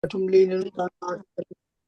Tumli nang ta,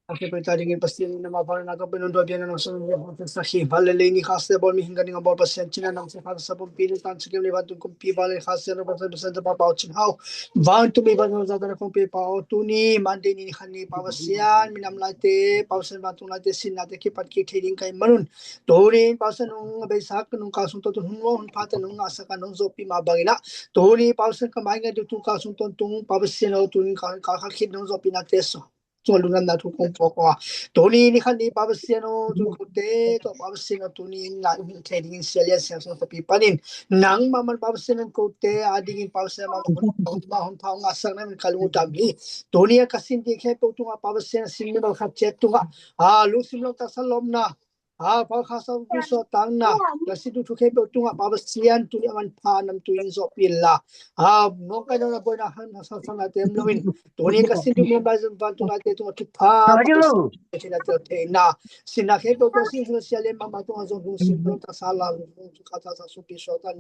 ake pe ta dingin pastin nama pala na to penun dua biana nang sun. Sa hi pala le ni khas de bol mi hinga ninga bol pasien china nang se khas sa bol pi tan se kem le ban tun kum pi bal khas se no pasien pasien ta pa pa chin hau. Ban tu mi ban za ta kum pi pa o tuni mande ni khan ni pa pasian mi nam lai te pa pasian ban tun lai te sin na te ki pat ki thei ding kai manun. Tuni pa pasian nung be sak nung ka sung to tun hun wo hun pa ta nung asa ka nung zo pi ma bangina. Tuni pa pasian ka mai ngai du tu ka sung ton tung pa pasian o tuni ka ka khit nung zo pi na te so. Tua lu nam na tu kong po ko. Tuni ni khan ni pa pasian o tu ko te to pa pasian o tuni na trading in sia lia sia so pi panin. Nang ma man pa pasian ko te a dingin pa pasian ma ma hon pa nga sang na min kalu dam hi. Tuni ka sin di khe po tunga pa pasian sin mi ba khat chet tunga. A lu sim lo ta salom na. A pa kha sa bi so tang na. Ka sin du tu khe po tunga pa pasian tuni man pa nam tu in zo pi la. A no ka no na boy na han sa sa na tem lo in. Tuni ka sin du mi ba zan ban tunga te tunga tu pa. Aduh. Sina te te na. Sina khe po to sin so sia le ma ma tunga zo lu sim lo ta sala lu ka ta sa su pi so tan.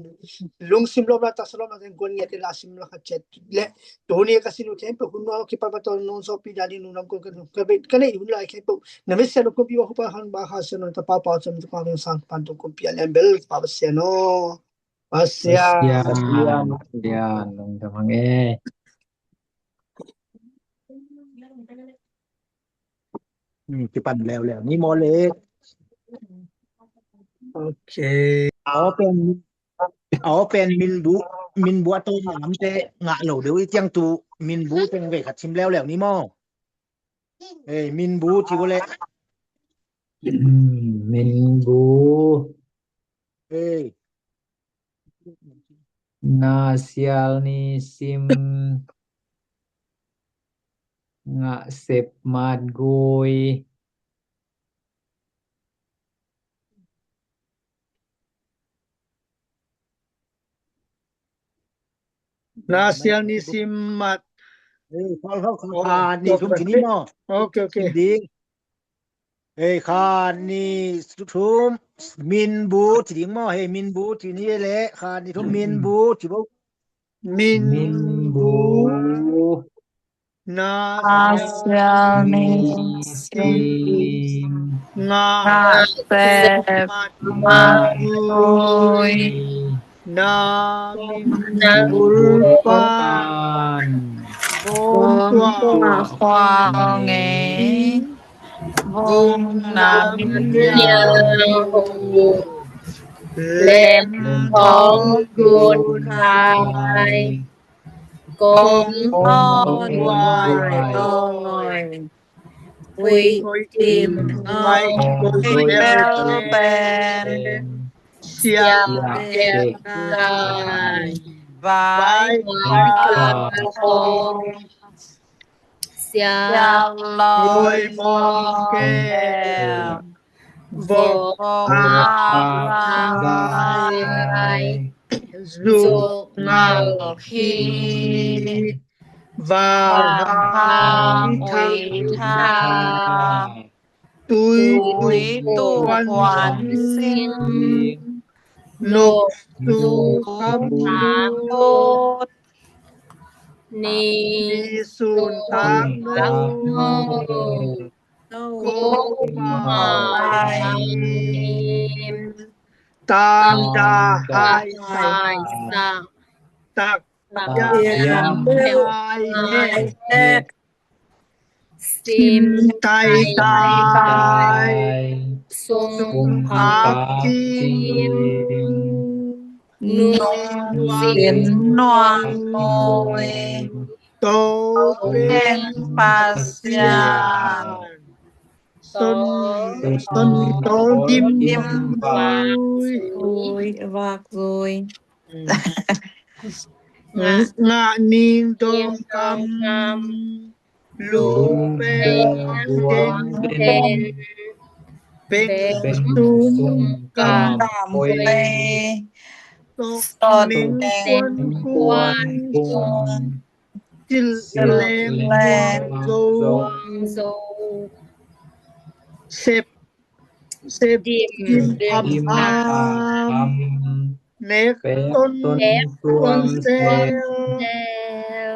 Lung sim lo na ta salom na ten gon ya te la sim lo ka chet le. Tuni ka sinu kempe hun no ki pa pa to nun so pi dadi nun nam ko ka ka be ka ne hun la kempe na me se no ko bi wa pa han ba ha se no ta pa pa se no ta pa san pan to ko pi a lembel pa se no. Pa se a. Pasian, Pasian, Pasian, lung ta mang e. Ki pan leo leo ni mo le. ໂອເຄ ເອົາເປັນ ເອົາເປັນມິນບູ ມິນບູໂຕນາມແຕ່ງະໂລເດີ ຈຽງຕູມິນບູແຕ່ງເວຂັດຊິມແລ້ວແລ້ວນີ້ໝໍ. ເອີ ມິນບູທີ່ບໍ່ແລະ ອືມ ມິນບູ ເອີ ນາຊຽວນີຊິມ ງະເຊັບມາດໂກຍ ນາຊຽວນີຊິມມາດ ເອີ ເຂົາ ເຂົາ ເຂົາ ໂອເຄ ຄານີທຸມທີ່ນີ້ເນາະ ໂອເຄ ໂອເຄ ດີ ເອີ ຄານີທຸມ ມິນບູທີ່ດີໝໍ ເອີ ມິນບູທີ່ນີ້ແຫຼະ ຄານີທຸມ ອືມ ມິນບູທີ່ບໍ່ ມິນ ມິນບູ ນາ ນາຊຽວນີຊິມ ງະ ງະເຊັບມາດໂກຍ ນາມິນບຸນປານ ວົງຕົວະ ວອງເອ ວົງນາມິນເຍວ ເຫຼັ້ມທອງກຸນໄຄ ກົງທອງຫວາຍໂຕຍ ຫວຍຕິມນ້ອຍເປັນແປ້ນ ສຽງເດັກຫຼາຍ ຫວາຍຄວາມໂຄງ ສຽງລອຍມອງແກ້ວ ບົກອາບລາຍ ຈຸກເງົາຄີ ວາທາວິທາ ຕຸ້ຍຕຸກວັນຊິງ ນົກສູຄຳໂຕດ ນີສູນຕາງໂນ ໂກມາຍ ຕາມດາຫາຍສາ ຕັກ ຕາມ ຕາມ ຍາມ ຍາມ ຫາຍແຮກ ຊິມ ໄຕຕາຍ ຊົງ ຊົງ ພາກ ພາກ ຈິງ ຈິງ ນຸ່ງ ໜວງ ເປັນໜວງໂອຍ ໂຕ ໂຕ ເປັນ ເປັນປາສາດ ຕົ້ນ ຕົ້ນ ໂຕ ຍິ້ມ ຍິ້ມ ບາກ ບາກ ອືມ ງະ ງະນິງດອງກຳ ລູເປັນເດັ່ນ ເປັນ ເປັນ ຊຸມ ກຳ ກຳ ເປ ເປ ຕົກ ຕົກ ເມັງ ເຕັງ ຄວັນ ຄວັນ ຄວັນ ຈິລແລງ ແລງ ໂຊ ໂຊ ເຊັບ ເຊັບ ດິມ ດິມ ອຳ ອຳ ອຳ ແນກ ແນກ ຕົ້ນ ຕົ້ນ ແນກ ຕົ້ນ ຕົ້ນ ແຊວ ແຊວ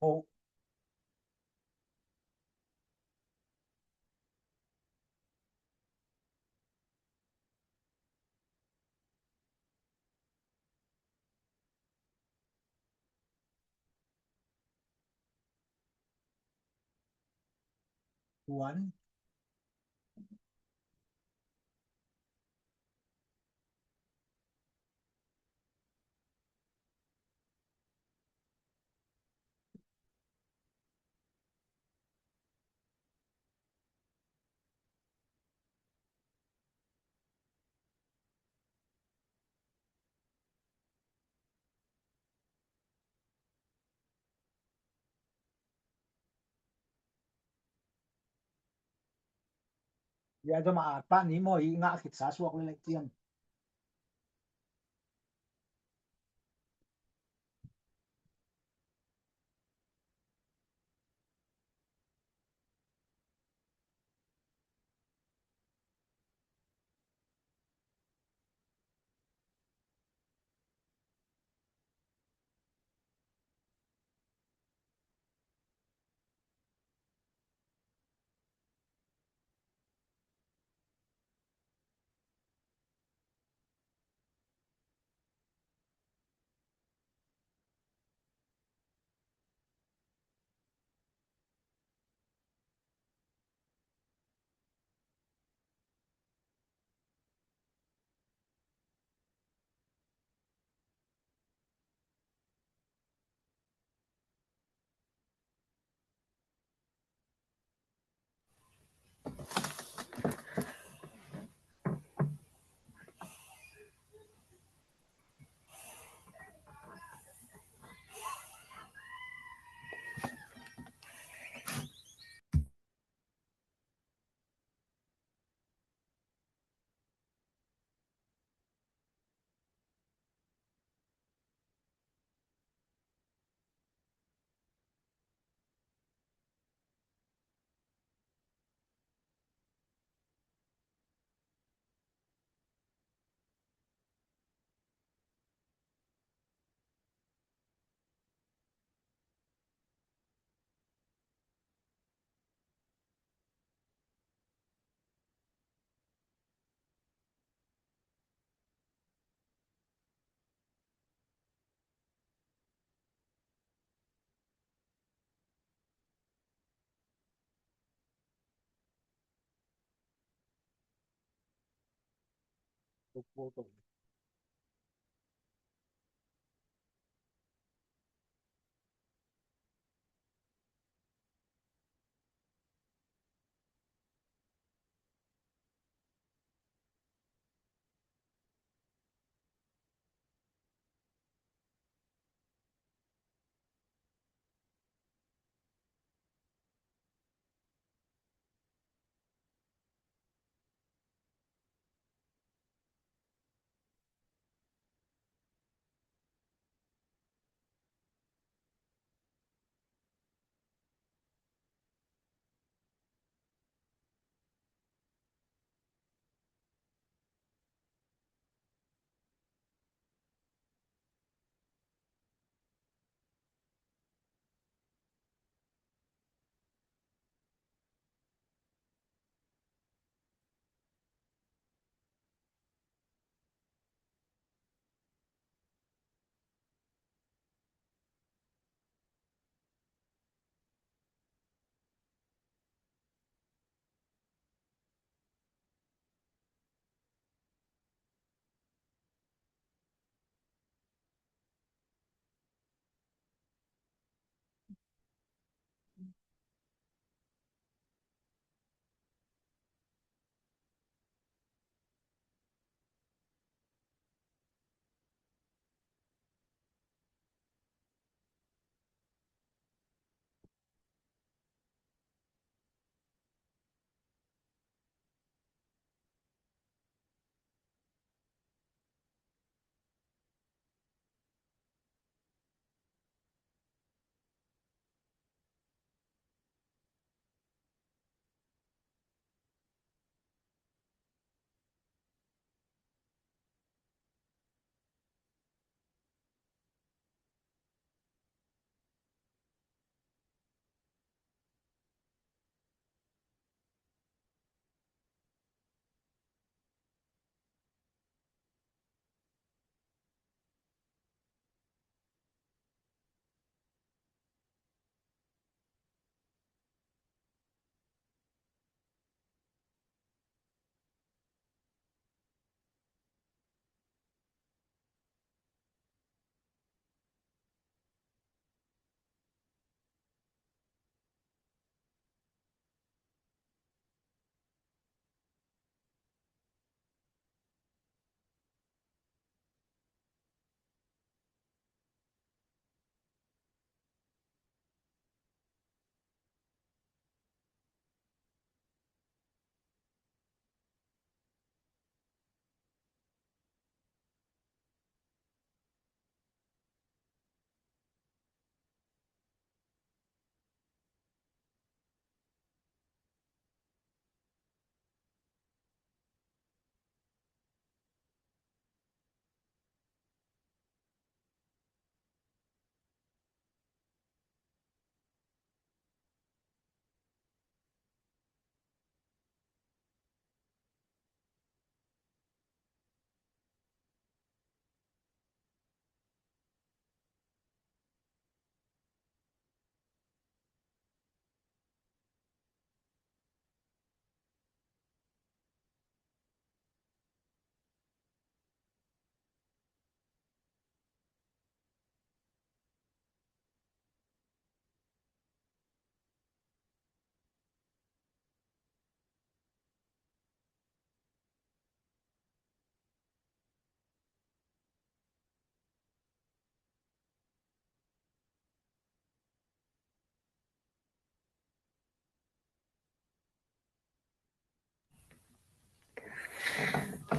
Four. ຄວນ. ຢາຈະມາອາດປານນີ້ໝໍ ອີງະຄິດສາສວກເລີຍແຫຼະ ກຽມ.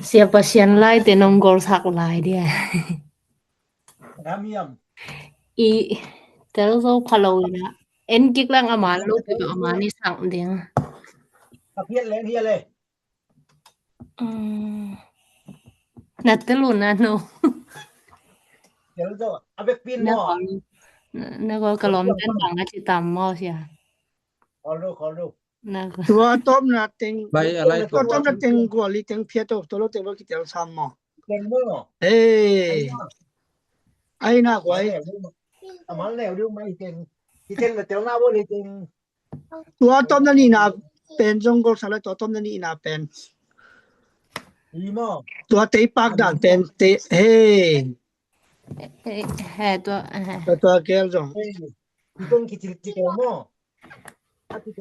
Siapa sian lai te nonggol sak lai dia. Ramiam. I telso phalou ina. En kik lang aman lo pe aman ni sang ding. Apiat leng hia le. Hmm. Na telu na no. Telso abek pin mo. Na ko kalom ten bang ati tam mo sia. Kholu kholu. Tua tom na teng, bai alai tua tom na teng gua li teng phia to, to lo teng lo ki tel sam mo. Teng mo. Ei. Ai na ko ai. Amal ne u mai teng. Ki teng na tel na bo li teng. Tua tom na ni na pen jong gol sa la tua tom na ni na pen. Ni mo. Tua te pak dan pen te. Hei. He tua he. Tua tua kel jong. Hei. Ki teng ki til ki tel mo.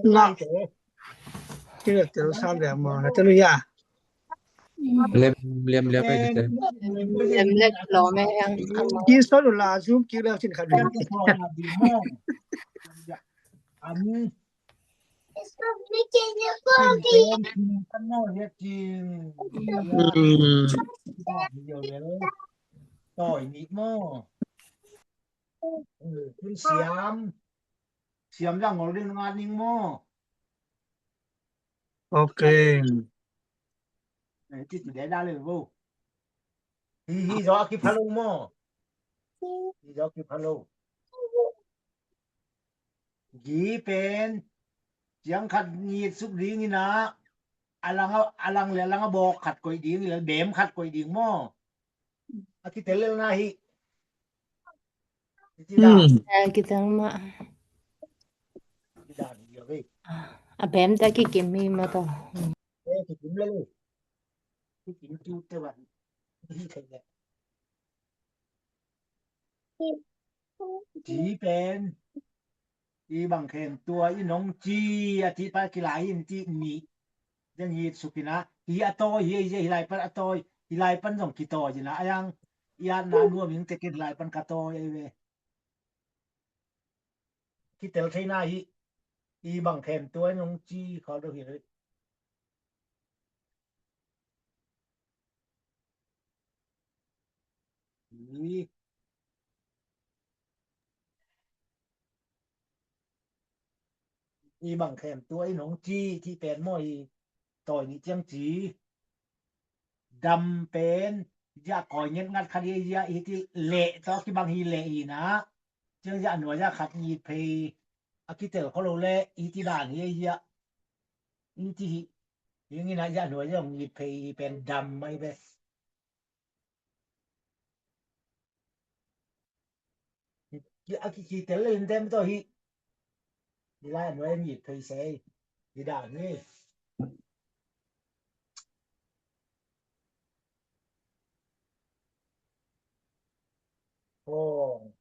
Nga. Kira tel sam le mo, na telu ya. Lem, lem, lem ai te. Lem, lem lo me yang. Ki so la zum ki le sin kha. Ani. Hm. Toi ni mo. Hm, kun siam. Siam yang ngol din ngat ning mo. Oke. Eh, ti ti de da le bo. Hi hi jo ki phalo mo. Hi jo ki phalo. Gi pen. Yang khat ni suk ding ina. Alang alang le alang bok khat koi ding le bem khat koi ding mo. Aki telel na hi. Hm. Eh, kita ma. Kita ni yo ke. A bem ta ki kim mi ma to. Eh, ki kim le. Ki kim tu te wa. Hi te le. Ti pen. ອີບັງແຂງຕົວ ອີໜົງຈີ ອາທິປາກິລາ ອີນຕິມີ ຍັງຮີດສຸກິນະ ອີອາໂຕ ອີ ອີ ອີລາຍປັນອາໂຕ ອີລາຍປັນ ສອງກິໂຕ ຈີນະ ອາຍັງ ອີອານານວມ ຍັງແຕ່ເກັນລາຍປັນກາໂຕ ເອເວ ກິເຕລເທນາ ອີ ອີບັງແຂງຕົວ ອີໜົງຈີ ຂໍດູເຫັນ ອີບັງແຂງຕົວ ອີໜົງຈີ ທີ່ແປນໝໍ ອີຕອຍນິຈຽງຈີ ດຳເປັນ ຢາກອຍເງັດງັດຄະດີ ຢາກອີທີ່ເລະ ຕອກທີ່ບັງຮີເລະ ອີນະ ເຈີຍາໜວຍ ຢາກຂັດ ອີເພ ອາກິເຕີ ເຂົາໂລແລ ອີທີ່ດານ ເຮຍ ອີທີ່ ອີງີນະ ຢາກໜວຍ ຢາກມີເພ ແປນດຳໄມເບ Ki, a ki, ki tele ntem to hi. Ila no en yit pei sei. Ida ni. Oh.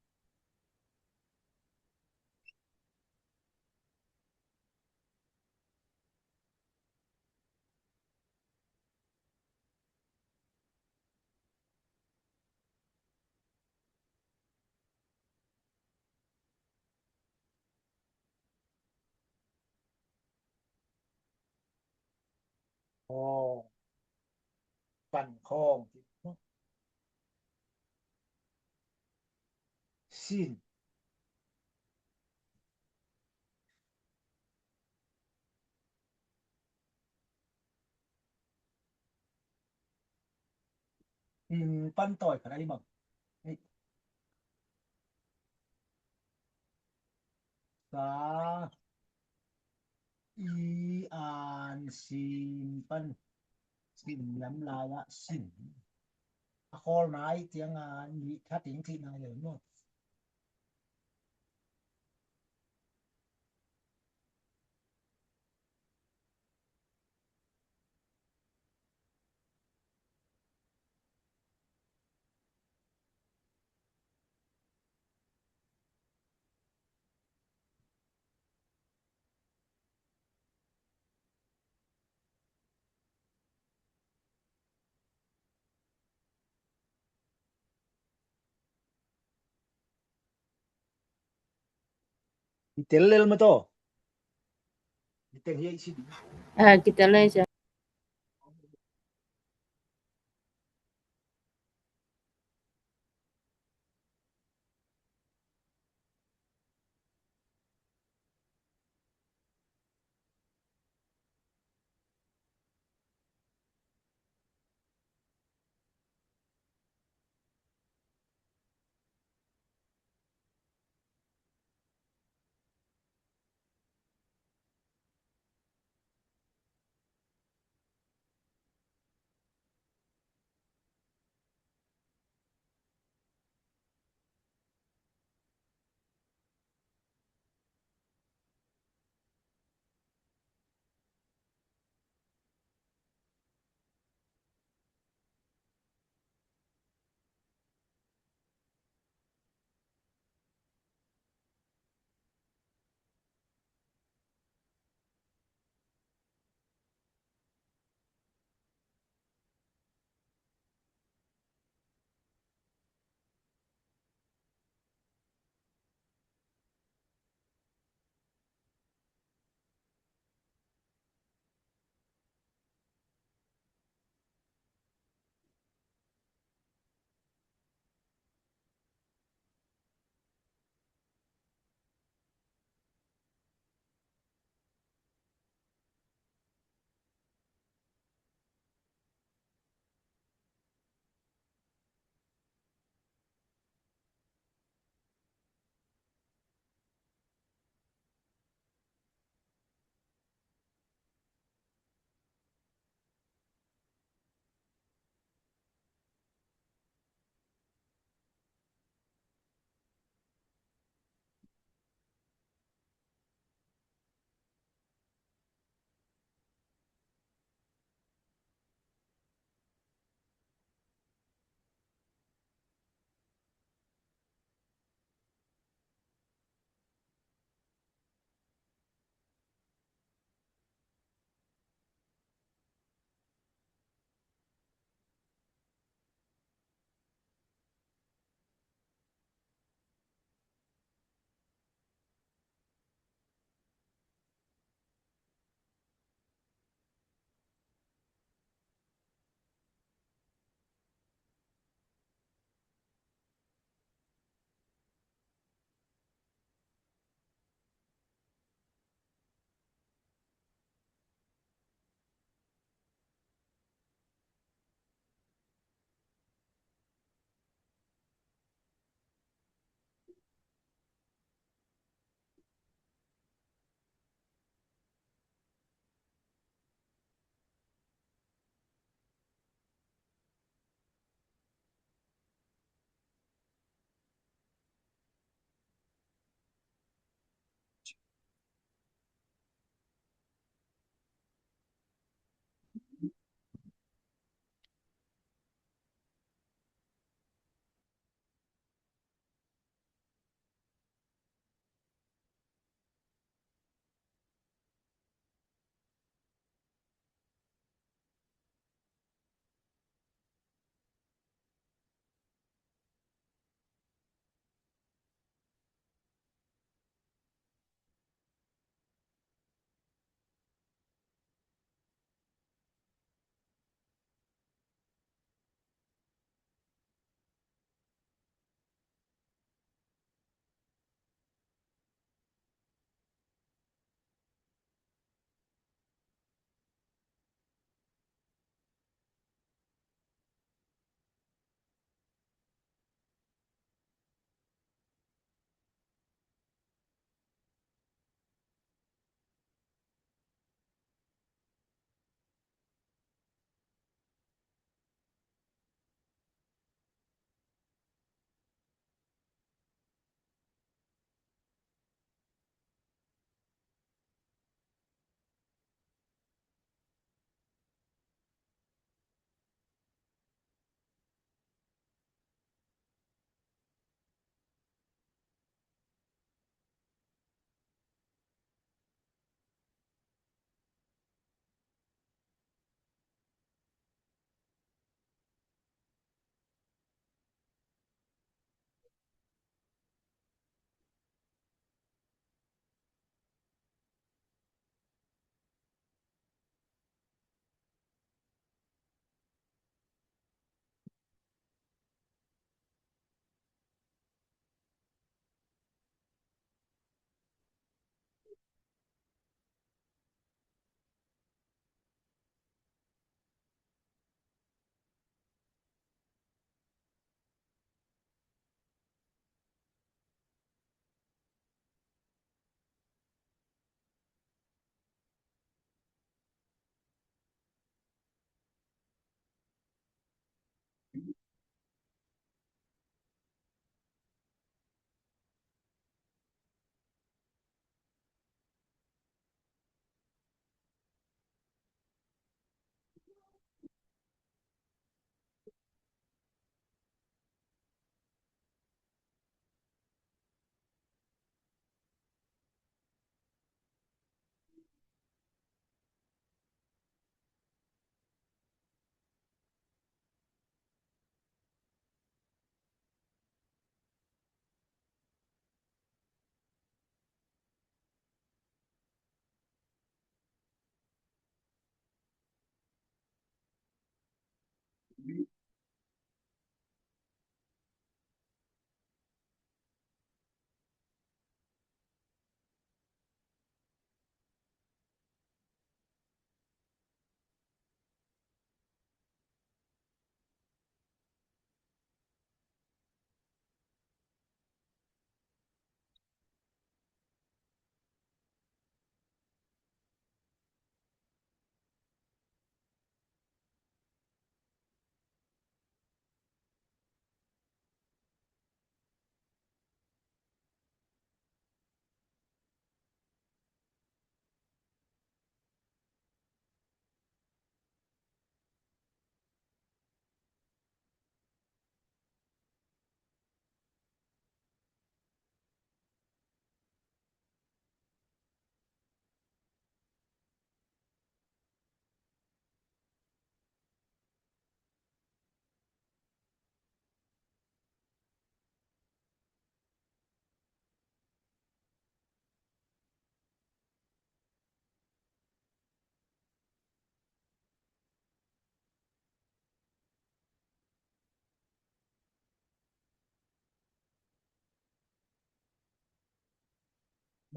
ອໍ ປັ່ນຄອງ ຊິນ ຊິນ ປັນ ຕອຍ ຂະໜາດນີ້ບໍ່ ນີ້ ສາ ອີ ອານ ຊິນ ປັນ ຊິນ ລຳ ລາ ວະ ຊິນ ອາ ຄໍລ ນາຍ ຕຽງ ອາ ນິ ທະ ຕິງ ທິ ນາ ເລີ ໂນ. Itelel mo to. Itelel si. Ah, kita le sa.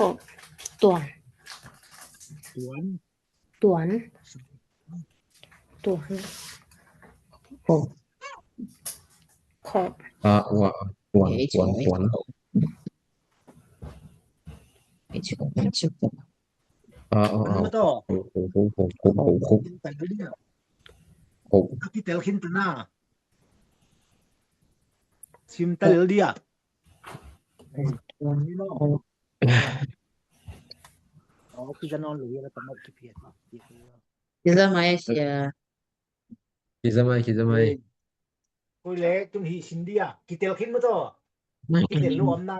ຄົບ ຕວນ ຕວນ ຕວນ ຕວນ ໂອ ຄົບ ອາ ວະ ຕວນ ເອີຍ ຕວນ ຕວນ ເອີຍ ອາ ອາ ອາ ໂອ ໂອ ໂອ ໂອ ໂອ ໂອ ໂອ Capital Quintana. Cinta del día. ຄິດຈະນອນ ຫຼືວ່າກຳນົດ ຈີພີເອັສ ເນາະ ຄິດຈະນອນ Kiss mai, kiss mai, kiss mai. Koe le tun hi sin dia. Kitel khin mo to. Kitel lo am na.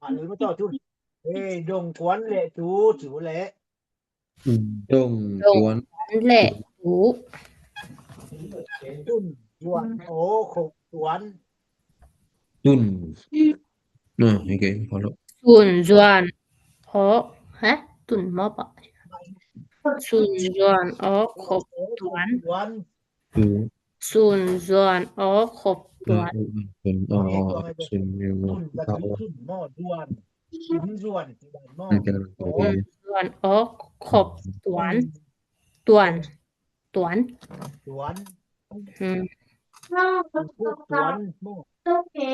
A lo mo to tun. E dong kuan le tu tu le. Dong kuan le tu. Tun kuan o ko kuan. Tun. Ơ, ok, ພໍແລ້ວ. Tun juan o, hả? Tun mo pa. Tun juan o ko tuan. ຄື ຊຸນ ຢວນ ອໍ ຄົບ ຕວນ ເອີ ເອີ ເອີ ເອີ ຊຸນ ເອີ ຊຸນ ຊຸນ ເນາະ ຢວນ ຊຸນ ຢວນ ຕວນ ເນາະ ຊຸນ ຢວນ ອໍ ຄົບ ຕວນ ຕວນ ຕວນ ຕວນ ອືມ ຕວນ ເນາະ ເອີ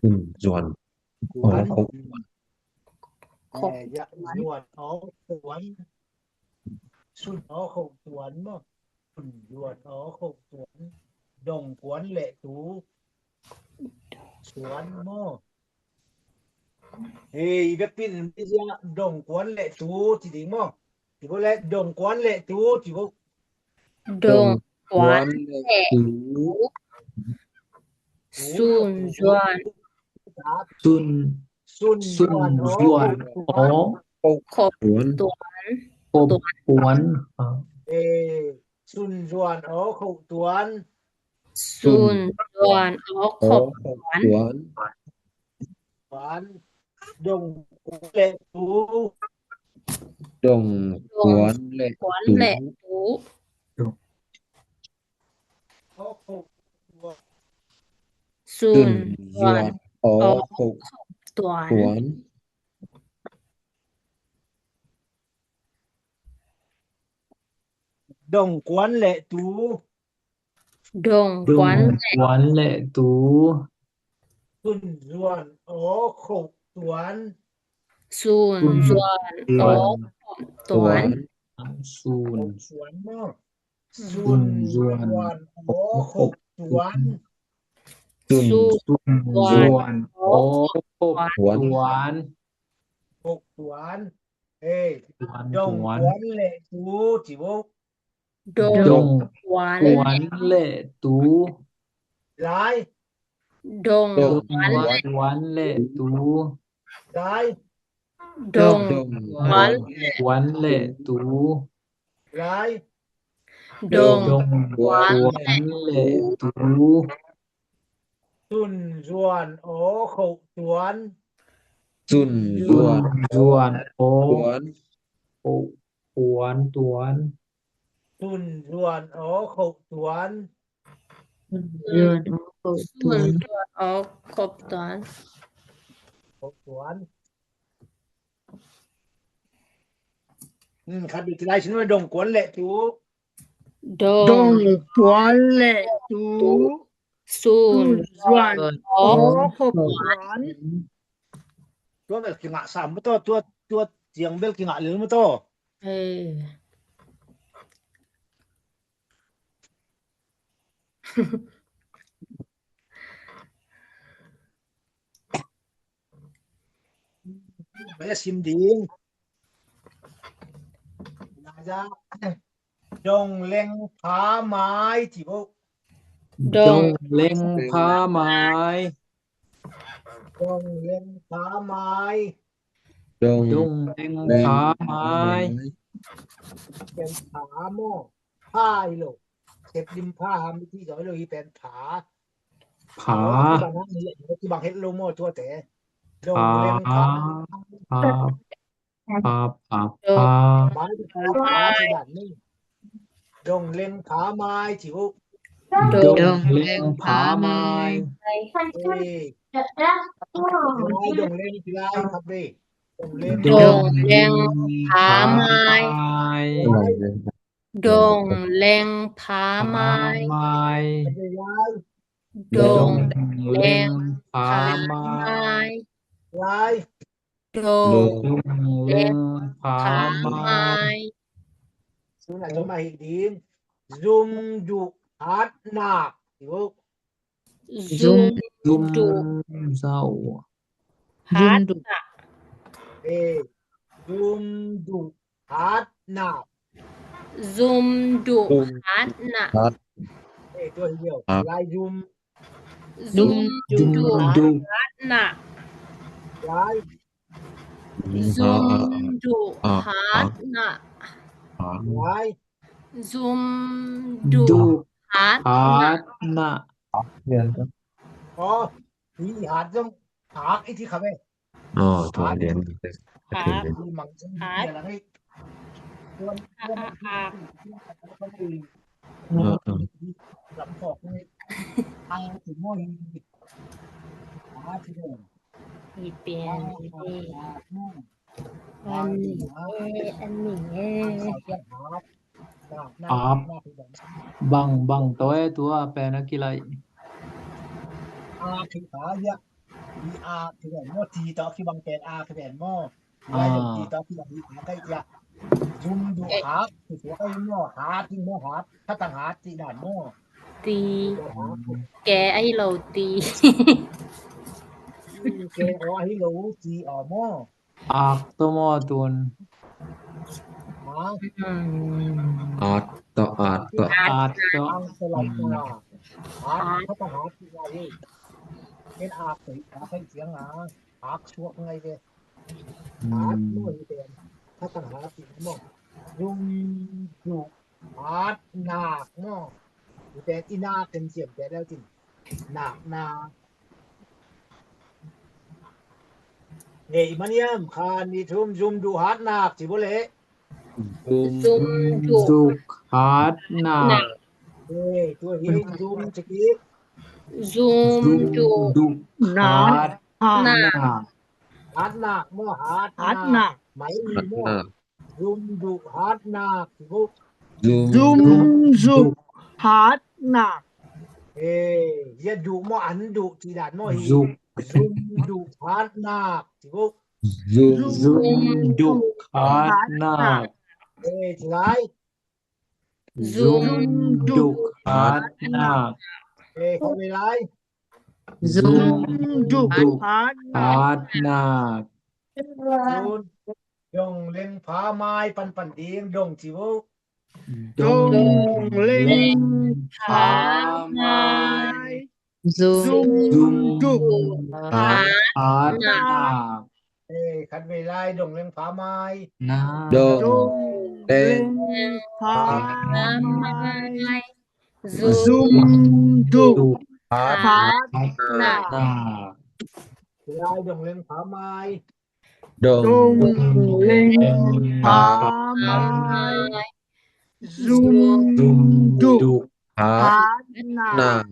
ຊຸນ ຢວນ ອໍ ຄົບ ຕວນ ເອີ ຢວນ ອໍ ຕວນ ຊຸນ ອໍ ຄົບ ຕວນ ເນາະ ຊຸນ ຢວນ ອໍ ຄົບ ຕວນ ດົງ ກວນ ແລະ ຕູ ສວນ ເນາະ ເອີ ແບບປິ້ນ ດົງ ກວນ ແລະ ຕູ ຈິງໆ ເນາະ ຊິບໍ່ແລະ ດົງ ກວນ ແລະ ຕູ ຊິບໍ່ ດົງ ກວນ ແລະ ຕູ ຊຸນ ຢວນ ຊຸນ ຊຸນ ຢວນ ອໍ ຄົບ ຕວນ ຄົບ ຕວນ ເອີ ຊຸນ ຢວນ ອໍ ຄົບ ຕວນ ຊຸນ ຢວນ ອໍ ຄົບ ຕວນ ຕວນ ດົງ ກວນ ແລະ ຕູ ດົງ ກວນ ແລະ ຕູ ຊຸນ ຢວນ ອໍ ຄົບ ຕວນ ດົງ ກວນ ແລະ ຕູ ດົງ ກວນ ແລະ ຕູ ຊຸນ ຢວນ ອໍ ຄົບ ຕວນ ຊຸນ ຢວນ ອໍ ຄົບ ຕວນ ຊຸນ ຊຸນ ຢວນ ອໍ ຄົບ ຕວນ ຊຸນ ຊຸນ ຢວນ ອໍ ຄົບ ຕວນ ຄົບ ຕວນ ເອີ ດົງ ກວນ ແລະ ຕູ ຈິງ ດົງ ກວນ ແລະ ຕູ ລາຍ ດົງ ກວນ ແລະ ຕູ ລາຍ ດົງ ກວນ ແລະ ຕູ ລາຍ ດົງ ກວນ ແລະ ຕູ ຊຸນ ຢວນ ອໍ ຄົບ ຕວນ ຊຸນ ຢວນ ອໍ ຄົບ ຕວນ ຕວນ ຊຸນ ຢວນ ອໍ ຄົບ ຕວນ ຊຸນ ຢວນ ອໍ ຄົບ ຕວນ ຄົບ ຕວນ ອືມ ຄັບ ຢູ່ທີ່ລາຍຊື່ ດົງ ກວນ ແລະ ຕູ ດົງ ກວນ ແລະ ຕູ ຊຸນ ຢວນ ອໍ ຄົບ ຕວນ ຕົວເບວກິງະສາມໂຕ ຕົວ ຕົວຈຽງເບວກິງະເລີຍໂຕ ເອີ ໄປຊິມດີ ຍາຢາ ດົງເລັງຜາໄມ້ ທີ່ບໍ່ ດົງເລັງຜາໄມ້ ດົງເລັງຜາໄມ້ ດົງ ດົງເລັງຜາໄມ້ ເປັນຜາໝໍ້ ຜາອີໂລ ເຮັດລິມຜາຫາມວິທີສອນໂລ ອີແປນຜາ ຜາ ທີ່ບາງເຮັດໂລໝໍ້ທົ່ວແຕ່ ດົງເລັງຜາ ຜາ ຜາ ຜາ ຜາ ດອງເລັງຜາໄມ້ ຈິ້ວ ດອງເລັງຜາໄມ້ ເອີ ດອງເລັງ ດອງເລັງ ດອງເລັງຜາໄມ້ ດອງເລັງຜາໄມ້ ດອງເລັງຜາໄມ້ ດົງເລັງຜາໄມ້ ຊຸມດຸຫາດໜາກ ຊຸມດຸຫາດໜາກ ເອີ ຊຸມດຸຫາດໜາກ ຊຸມດຸຫາດໜາກ ເອີ ຕົວດຽວ ລາຍ ຊຸມ ຊຸມດຸຫາດໜາກ ລາຍ ຊຸມດຸຫາດໜາກ ລາຍ ຊຸມດຸຫາດໜາກ ອໍ ມີຫາດ ຕ້ອງຫາດ ອີກທີຄັບເອີຍ ອໍ ໂຕຮຽນ ຫາດ ຫາດ ຫາດ ອາ ອາ ອາກ ເອີ ເອີ ລຳຄອກນີ້ ອາ ຄືໝໍ ອາ ຄື ອີ່ປ່ຽນ ອັນນີ້ເອີ ອັນນີ້ເອີ ອາບ ບັງ ບັງໂຕເອ ຕົວແປນະກິໄລ ອາ ຄື ອາ ຍະ ອີ ອາ ຄື ແບນ ມໍ ທີ ຕອ ຄື ບັງ ແປນ ອາ ຄື ແບນ ມໍ ອາ ທີ ຕອ ຄື ບັງ ອີ ອາ ໄກ ຍະ ຢຸມ ດຸ ຫາດ ຄື ໂຕ ໄກ ມໍ ຫາດ ທີ ມໍ ຫາດ ຄະຕັງ ຫາດ ຕິ ດານ ມໍ ຕີ ແກ ໄອ ໂລ ຕີ ແກ ອໍ ໄອ ໂລ ຕີ ອໍ ມໍ ອາກ ໂຕ ມໍ ຕູນ ອາກ ໂຕ ອາກ ໂຕ ອາກ ໂຕ ອາກ ໂຕ ອາກ ໂຕ ອາກ ອາກ ເປັນອາກ ອາກ ສຽງ ອາ ອາກ ຊວກ ໄງເດ ອາກ ໂຕ ເປັນ ຄະຕັງ ຫາດ ຕິ ມໍ ຍຸງ ດຸ ຫາດ ນາກ ເນາະ ແຕ່ອີນາກເປັນສຽງແປແລ້ວຈິ ນາກ ນາ ເນ ມານຽມ ຄານ ອີ ທຸມ ຢຸມ ດຸ ຫາດ ນາກ ຊິບໍ່ເລ ຢຸມ ດຸ ຫາດ ນາກ ເອີ ຕົວ ເຮ ຢຸມ ສະກີ ຢຸມ ດຸ ຫາດ ນາກ ຫາດ ນາກ ມໍ ຫາດ ຫາດ ນາກ ນາກ ໄມ ມີ ມໍ ຢຸມ ດຸ ຫາດ ນາກ ທຸກ ຢຸມ ດຸ ຫາດ ນາກ ເອ ຢາ ດຸ ມໍ ອັນ ດຸ ຈີດານ ມໍ ຮີ ຢຸມ ດຸ ຫາດ ນາກ ທຸກ ຢຸມ ດຸ ຫາດ ນາກ ເອ ຈີໄລ ຢຸມ ດຸ ຫາດ ນາກ ເອ ເຂົ້າເວລາ ຢຸມ ດຸ ຫາດ ນາກ ໂດງເລັງ ຜາ ມາຍ ປັນ ປັນ ດີງ ດົງ ຈິໂວ ດົງເລັງ ຜາ ມາຍ ຈຸມ ຈຸມ ດຸ ຫາດ ໜາກ ເອີ ຂັດເວລາ ດົງເລັງ ຜາ ມາຍ ໜາກ ດົງເລັງ ຜາ ມາຍ ຈຸມ ດຸ ຫາດ ໜາກ ເວລາ ດົງເລັງ ຜາ ມາຍ ດົງເລັງ ຜາ ມາຍ ຈຸມ ດຸ ຫາດ ໜາກ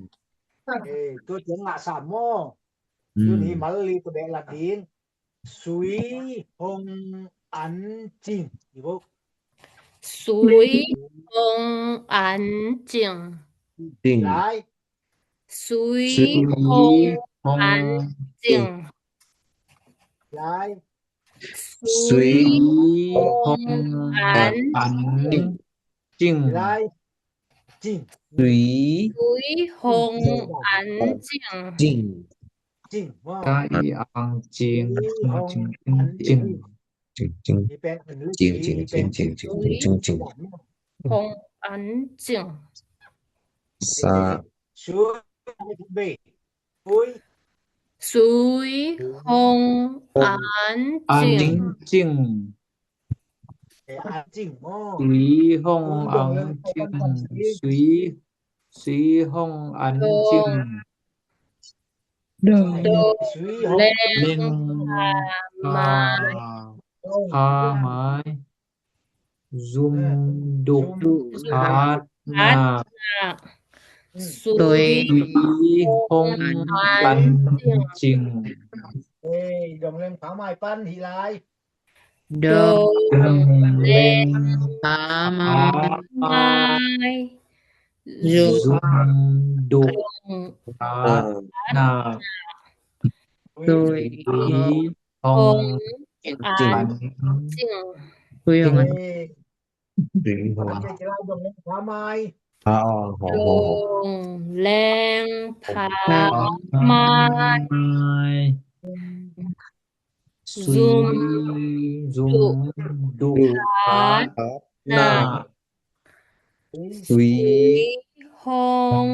ເອີ ຕົວຈຽງ ອະ ສາມ ມໍ ອືມ ຢູ່ນີ້ ມັນລີ ຕະແບະ ລະດິນ ຊຸຍ ຮົງ ອັນ ຈິງ ອີໂບ ຊຸຍ ຮົງ ອັນ ຈິງ ຈິງ ຫຼາຍ ຊຸຍ ຊຸຍ ຮົງ ອັນ ຈິງ ຫຼາຍ ຊຸຍ ຮົງ ອັນ ຈິງ ຫຼາຍ ຈິງ ຊຸຍ ຊຸຍ ຮົງ ອັນ ຈິງ ຈິງ ຈິງ ວ່າ ກາອີອາງ ຈິງ ຮົງ ອັນ ຈິງ ຈິງ ຈິງ ຈິງ ຈິງ ຈິງ ຮົງ ອັນ ຈິງ ສາ ຊຸຍ ເບ ຊຸຍ ຊຸຍ ຮົງ ອັນ ຈິງ ອັນ ຈິງ ເອ ອັນ ຈິງ ມໍ ຊຸຍ ຮົງ ອັນ ຈິງ ຊຸຍ ຊຸຍ ຮົງ ອັນ ຈິງ ດົງ ດົງ ເລັງ ຜາ ມາຍ ຜາ ມາຍ ຈຸມ ດຸ ຫາດ ໜາກ ຊຸຍ ຮຸຍ ຮົງ ອັນ ຈິງ ເອີ ດົງເລັງ ຜາ ມາຍ ປັນ ຫີລາຍ ດົງເລັງ ຜາ ມາຍ ຈຸມ ດຸ ຫາດ ໜາກ ເອີ ຮຸຍ ຮົງ ອັນ ຈິງ ຮຸຍ ຮົງ ອັນ ຈິງ ເອີ ດຸ ຫາ ມາຍ ອ່າ ດົງເລັງ ຜາ ມາຍ ຈຸມ ຈຸມ ດຸ ຫາດ ໜາກ ຊຸຍ ຮົງ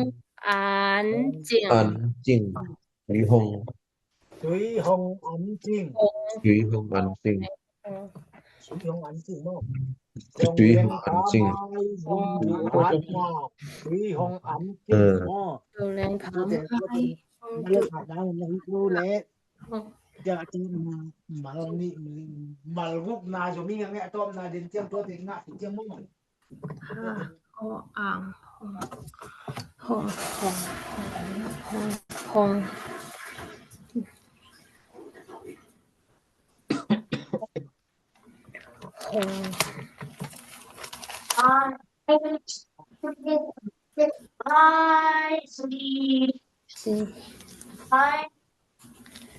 ອັນ ຈິງ ອັນ ຈິງ ຊຸຍ ຮົງ ຊຸຍ ຮົງ ອັນ ຈິງ ຊຸຍ ຮົງ ອັນ ຈິງ ເອີ ຊຸຍ ຮົງ ອັນ ຈິງ ເນາະ ຊຸຍ ຮົງ ອັນ ຈິງ ຈຸມ ດຸ ຫາດ ໜາກ ຊຸຍ ຮົງ ອັນ ຈິງ ເອີ ເນາະ ເອີ ແລງຖາມ ເອີ ເອີ ເອີ ເອີ ເອີ ຈະມາ ມາລະນິ ມາລະກຸກນາ ໂຈມີຫຍັງແນະ ຕອບນາເດັ່ນ ຈຽມໂຕເຕັກນະ ຈຽມໝໍ ຫໍ ອ່າງ ຫ້ອງ ຫ້ອງ ຫ້ອງ ຫ້ອງ ຫ້ອງ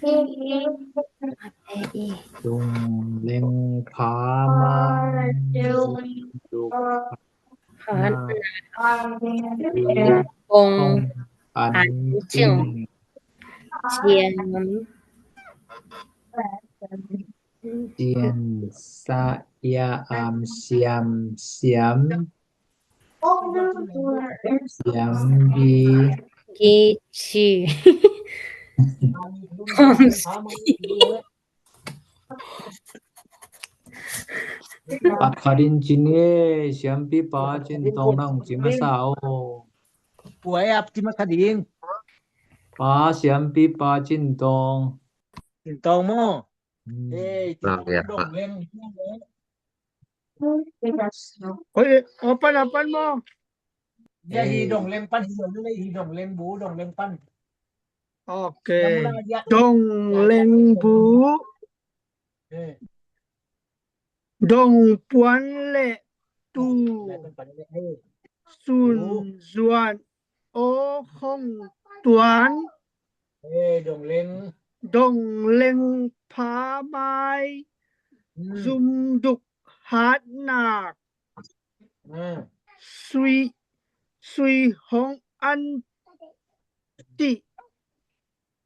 ຈົ່ງເລັງພາມາຍ ອັນຈິງ ຈຽນ ຈຽນ ສະ ຍາ ອາມ ສຽມ ສຽມ ສຽມ ບີ ກີ ຊີ ປັດຄາດິນຈິນເອ ສຽມປີປາຈິນຕອງ ນັ່ງຈິມາຊາໂອ ປາ ສຽມປີປາຈິນຕອງ ຈິນຕອງມໍ ເອີ ດອງເລັງ ໂອ້ຍ ເອົາປັນ ເອົາປັນບໍ່ ຢ່າ ເອີ ຮີດອງເລັງປັນ ຮີດອງເລັງ ດອງເລັງບູ ດອງເລັງປັນ ໂອເຄ ດອງເລັງບູ ເອີ ດອງປວນແລະຕູ ເອີ ສູນ ເອີ ຈວນ ໂອ ຂອງ ຕວນ ເອີ ດອງເລັງ ດອງເລັງພາມາຍ ອືມ ຈຸມດຸກຫາດນາກ ອືມ ຊຸຍ ຊຸຍຮອງອັນຈິ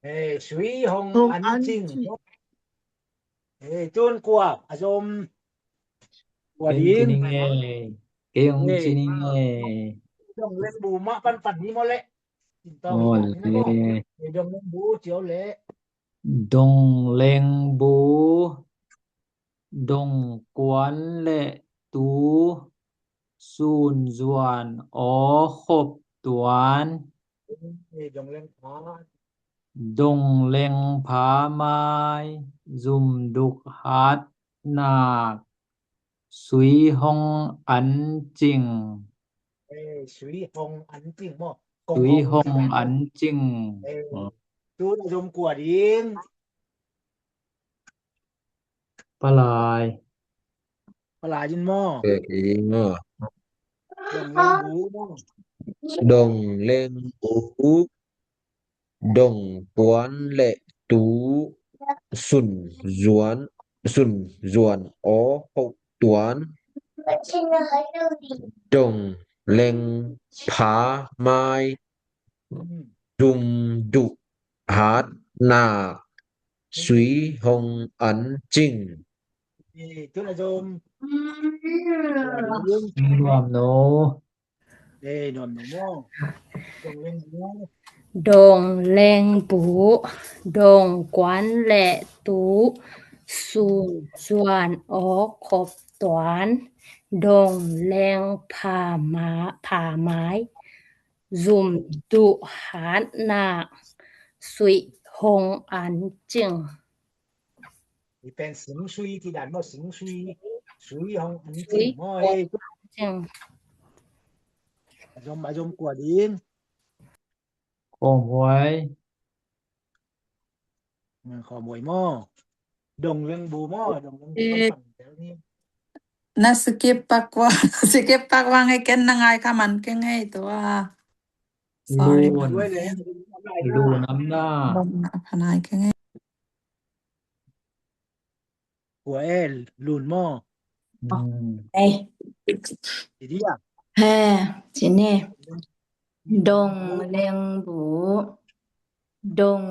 ເອີ ຊຸຍຮອງອັນຈິງ ເອີ ຈູນກົວ ອາຊົມ ກົວດີ ເກັ່ງຈິງເອ ເກັ່ງຈິງເອ ດອງເລັງບູມະ ປັນ ປັນນີ້ໝົດແຫຼະ ໂອ້ ເອີ ດອງເລັງບູ ຈຽວແຫຼະ ດົງເລັງບູ ດົງກວນແລະຕູ ສູນຈວນ ອໍ ຄົບຕວນ ດົງເລັງພາ ດົງເລັງພາມາຍ ຈຸມດຸກຫາດນາກ ຊຸຍຮອງອັນຈິງ ເອີ ຊຸຍຮອງອັນຈິງ ບໍ່ ຊຸຍຮອງອັນຈິງ ເອີ ຈູນ ອາຊົມ ກົວດີ ປາລາຍ ປາລາຍຈິນມໍ ເອີ ດອງເລັງບູ ດົງເລັງບູ ດົງກວນແລະຕູ ຊຸນຈວນ ຊຸນຈວນ ອໍ ຄົບຕວນ ດົງເລັງພາມາຍ ອືມ ຈຸມດຸກຫາດນາກ ຊຸຍຮອງອັນຈິງ ເອີ ຈຸນອາຊົມ ລວມໂນ ເອີ ດອງເລັງບູ ດົງເລັງບູ ດົງກວນແລະຕູ ສູນຈວນ ອໍ ຄົບຕວນ ດົງເລັງພາມາ ພາມາຍ ຈຸມດຸກຫາດນາກ ຊຸຍຮອງອັນຈິງ ນີ້ເປັນຊິງຊຸຍ ທີ່ດ່ານບໍ່ ຊິງຊຸຍ ຊຸຍຮອງອັນຈິງ ເອີ ອາຊົມ ອາຊົມ ກົວດີ ຂໍຫວຍ ເອີ ຂໍຫວຍມໍ ດົງເລັງບູມໍ ດົງເລັງ ເອີ ນາສະກິບປາກວ່າ ສະກິບປາກວ່າ ໄງແກ່ນນາງອາຍຄະມັນ ແກ່ໄງຕົວ ສອຣີ ລູນ ລູນອຳນາ ພະນາຍແກ່ໄງ ຫົວແອ ລູນມໍ ອືມ ເອີ ດີເດຍ ແຮ ຊິເນ ດົງເລັງບູ ດົງ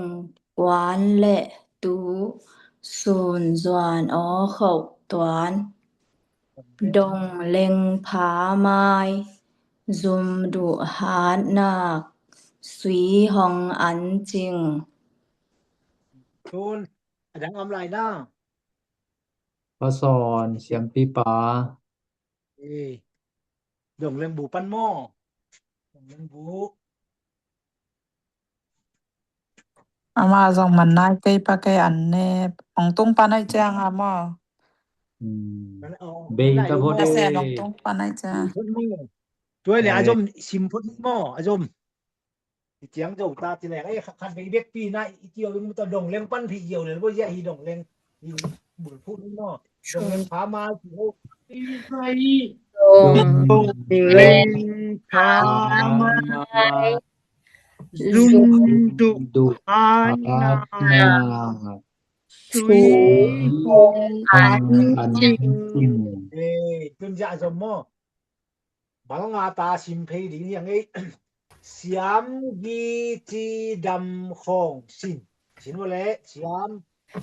ກວານແລະຕູ ສູນຈວນ ອໍ ເຂົ້າຕວນ ດົງເລັງພາມາຍ ຈຸມດຸຫາດນາກ ຊຸຍຮອງອັນຈິງ ທູນ ອາດັງອຳລາຍນາ ປາສອນ ສຽມປີປາ ເອີ ດົງເລັງບູປັນມໍ ດົງເລັງບູ Ama zong man nai kei pa kei an ne, ong tung pa nai chang ama. Hmm. Bei ka bo de. Ase ong tung pa nai chang. Tuai le a zom sim phot mo, a zom. I chiang zo ta ti le, ai khat be bek pi na i kio mu ta dong leng pan phi yo le bo ya hi dong leng. I bul phu mo. Dong leng pha ma ti ho. Dong leng pha ma. Zum duk pha na. Sui hong an jing. Ê, tun ja zom mo. Bal nga ta sim phei ding yang ei. Siam gi chi dam khong sin. Sin wa le, siam.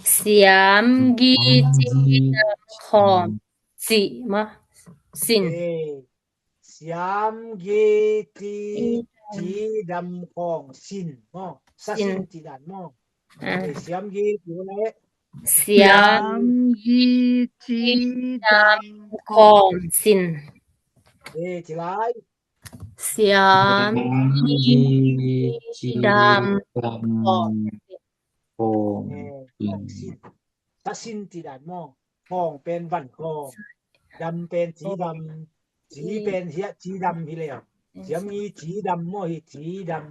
Siam gi chi dam khong si ma. Sin. Ê, siam gi chi, chi dam khong sin mo. Sa sin ti dan mo. Ê, siam gi ti wa le. Siam gi chi dam khong sin. Ê, ti lai. Siam gi chi dam khong sin. Sa sin ti dan mo. Khong pen van khong. Dam pen chi dam. Chiเปน เสีย chi dam hi le. เสียม อี chi dam mo hi chi dam.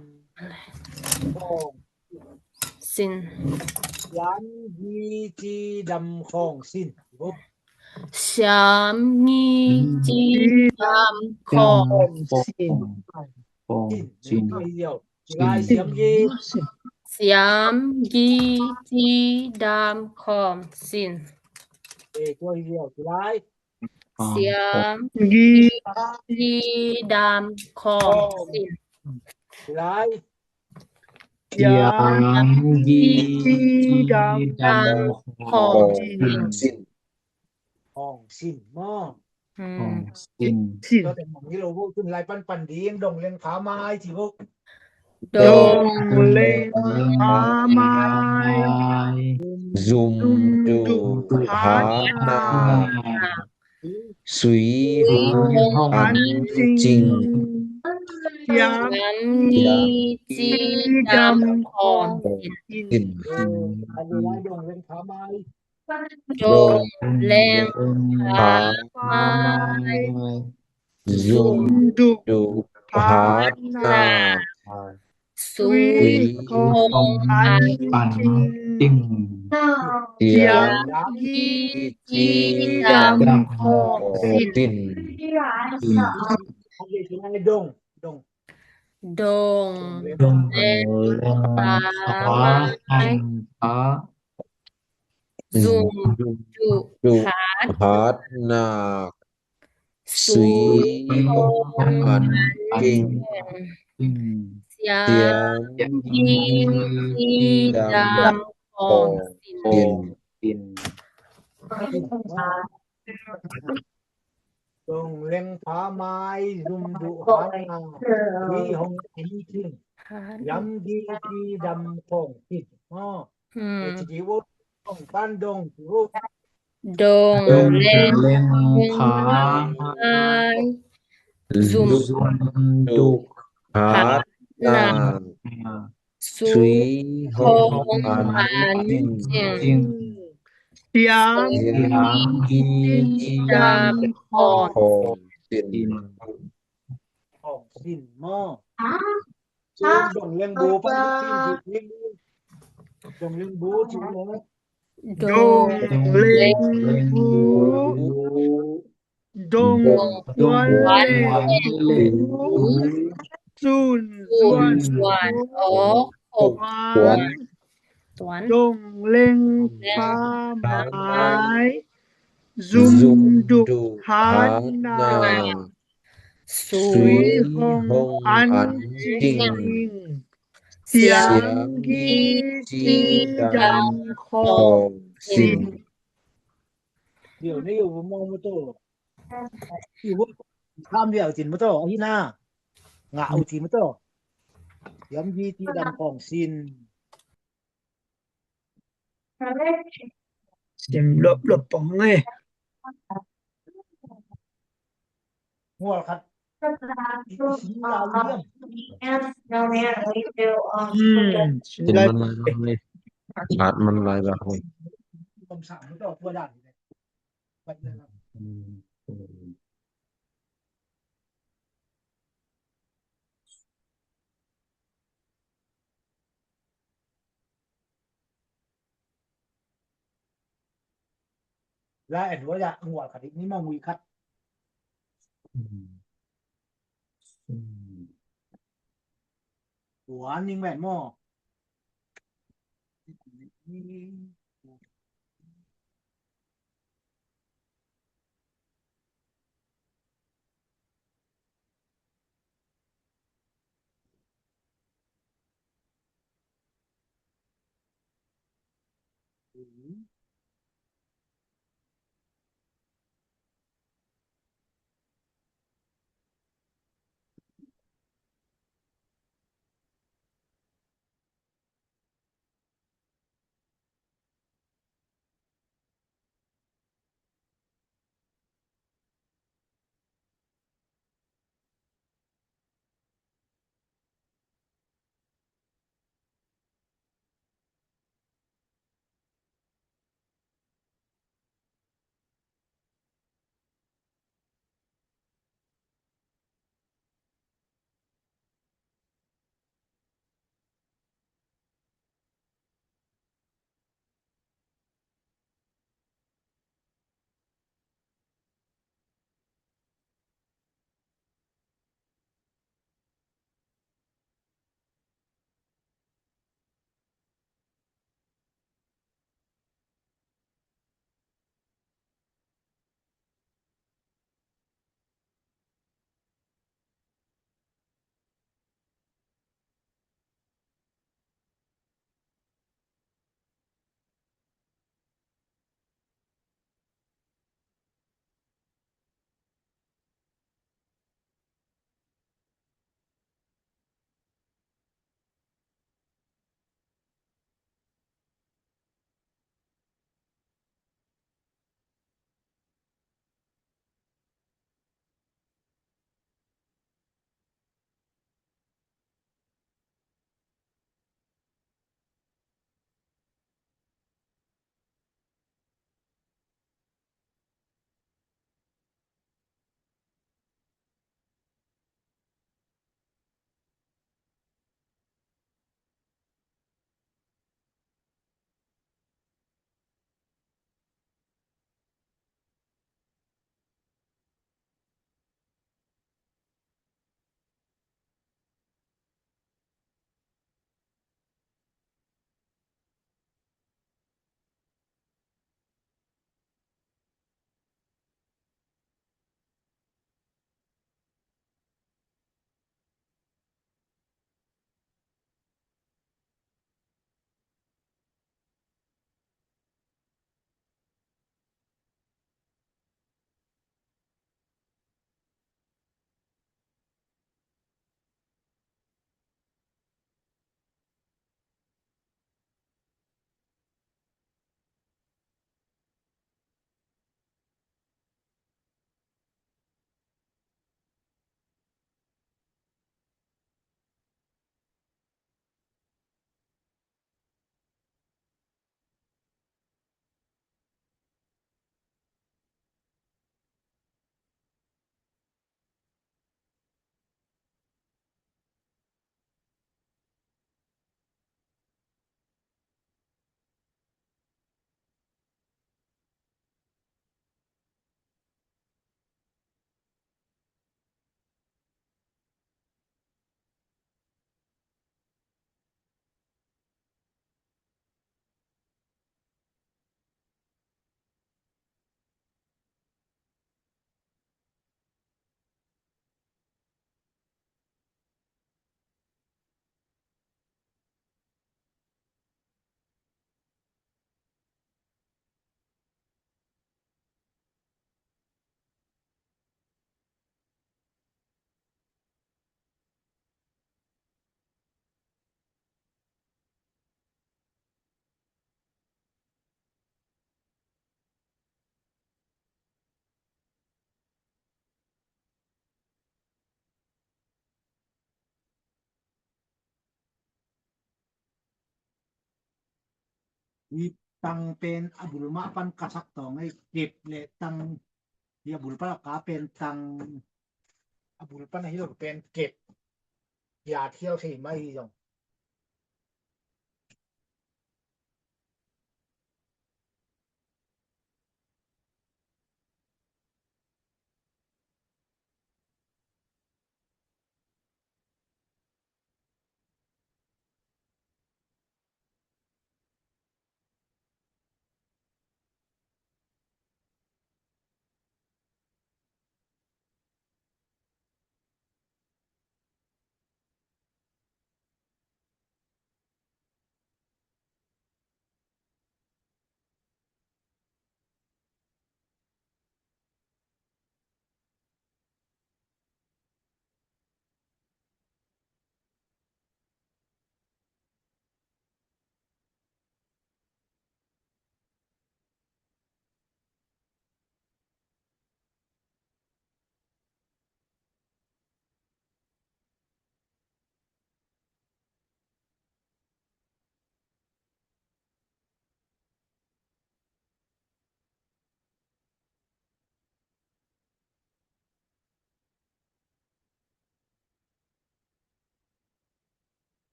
Khong. Sin. เสียม อี chi dam khong sin. ເສຍມ ອີ ຈີ ດຳ ຂອງ ຊິນ. ຊິນ. ສຽມ ອີ ສຽມ ອີ ຈີ ດຳ ຂອງ ຊິນ. ເອ ຕົວດຽວ ສຽມ ອີ ຈີ ດຳ ຂອງ ຊິນ. ສຽມ ອີ ຈີ ດຳ ຂອງ ຊິນ. ຂອງຊິນເນາະ. ອືມ ຂອງຊິນ. ຊິນ ກໍແຕ່ມັນນີ້ລາວເວົ້າເຖິງຫຼາຍປັນປັນດີ ດອງເລັງຜາໄມ້ ຊິເວົ້າ ດົງເລັງຜາໄມ້ ຊຸມດຸກຜານາກ ຊຸຍຫົງອັນຈິງ ສຽມ ສຽມ ຍາມຂອງຊິນ. ເອີ ອັນນີ້ວ່າດົງເລັງຜາໄມ້ ດົງເລັງຜາໄມ້ ຊຸມດຸກຜານາກ ຊຸຍຫົງອັນຈິງ ສຽມ ອີ ຈີ ດຳ ຂອງຊິນ. ດົງ ດົງ ດົງເລັງຜາໄມ້ ຊຸມດຸກຜານາກ ຊຸຍຫົງອັນຈິງ ສຽມ ອີ ຈີ ດຳ ຂອງຊິນ. ດົງເລັງຜາໄມ້ ຊຸມດຸກຜານາກ ຊຸຍຫົງອັນຈິງ ສຽມ ອີ ຈີ ດຳ ຂອງຊິນ. ອືມ ເອີ ຊິດີໂວ ຕ້ອງການດົງ ໂດງເລັງຜາໄມ້ ຊຸມດຸກຜານາກ ຊຸຍຫົງອັນຈິງ ສຽມ ອີ ຈີ ດຳ ຂອງຊິນ. ຂອງຊິນເນາະ. ດົງເລັງໂບ ດົງເລັງໂບ ຈຸເນາະ. ດົງເລັງໂບ ດົງຄວນເລັງໂບ ຊຸນ ຊົນ ໂອ ຄົບ ຄວນ ດົງເລັງຜາໄມ້ ຊຸມດຸກຜານາກ ຊຸຍຫົງອັນຈິງ ສຽມ ອີ ຈີ ດຳ ຂອງຊິນ. ດຽວນີ້ຢູ່ມອງມະໂຕ ຢູ່ທາມດຽວຈິນມະໂຕ ອາຮີນາ ງາອຸຈິນມະໂຕ ສຽມ ອີ ຈີ ດຳ ຂອງຊິນ. ສຽມລົບ ລົບປອງເອີຍ ຫົວຂັດ ອີ ຊີ ລາວລຽມ Yes, no, man, we do, um, ອືມ ກິນມັນຫຼາຍບາດເລີຍ ບາດມັນຫຼາຍບາດເລີຍ. ອືມ ອືມ. ລະແອນໂທລະ ຫົວຄະດິກນີ້ມອງວີຄັດ ອືມ ອືມ ຫົວຍິງແມ່ນໝໍ. ທີ່ຕັ້ງເປັນອະບຸນມະປັນກະສັກຕອງໃຫ້ເກັບ ແລະ ຕັ້ງທີ່ອະບຸນປະກາເປັນຕັ້ງ ອະບຸນປະນະຮີໂລເປັນເກັບ ຢາທ່ຽວທີ່ໄມ້ທີ່ຈອງ.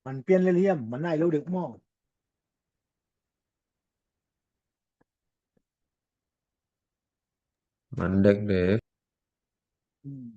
ມັນປ່ຽນເລື້ອຍໆ ມັນໄດ້ເລື້ອຍໆໝໍ. ມັນເດັກເດ້. ອືມ.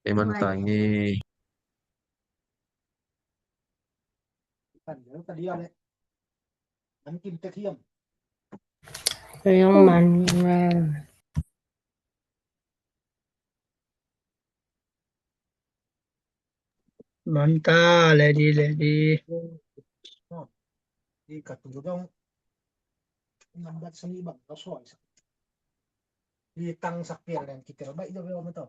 ເອ ມັນຕາຍເງ. ມັນກິນກະທຽມ ເລື່ອງມັນ ມັນຕາ ແລະດີ ແລະດີ. ເອີ ເນາະ ດີກະຕູນຕ້ອງນຳບັດສະນີບັງກະຊອຍ ດີຕັງສັກປ່ຽນແລນກິເຕີ ໃບດຽວເວລາມາຕໍ່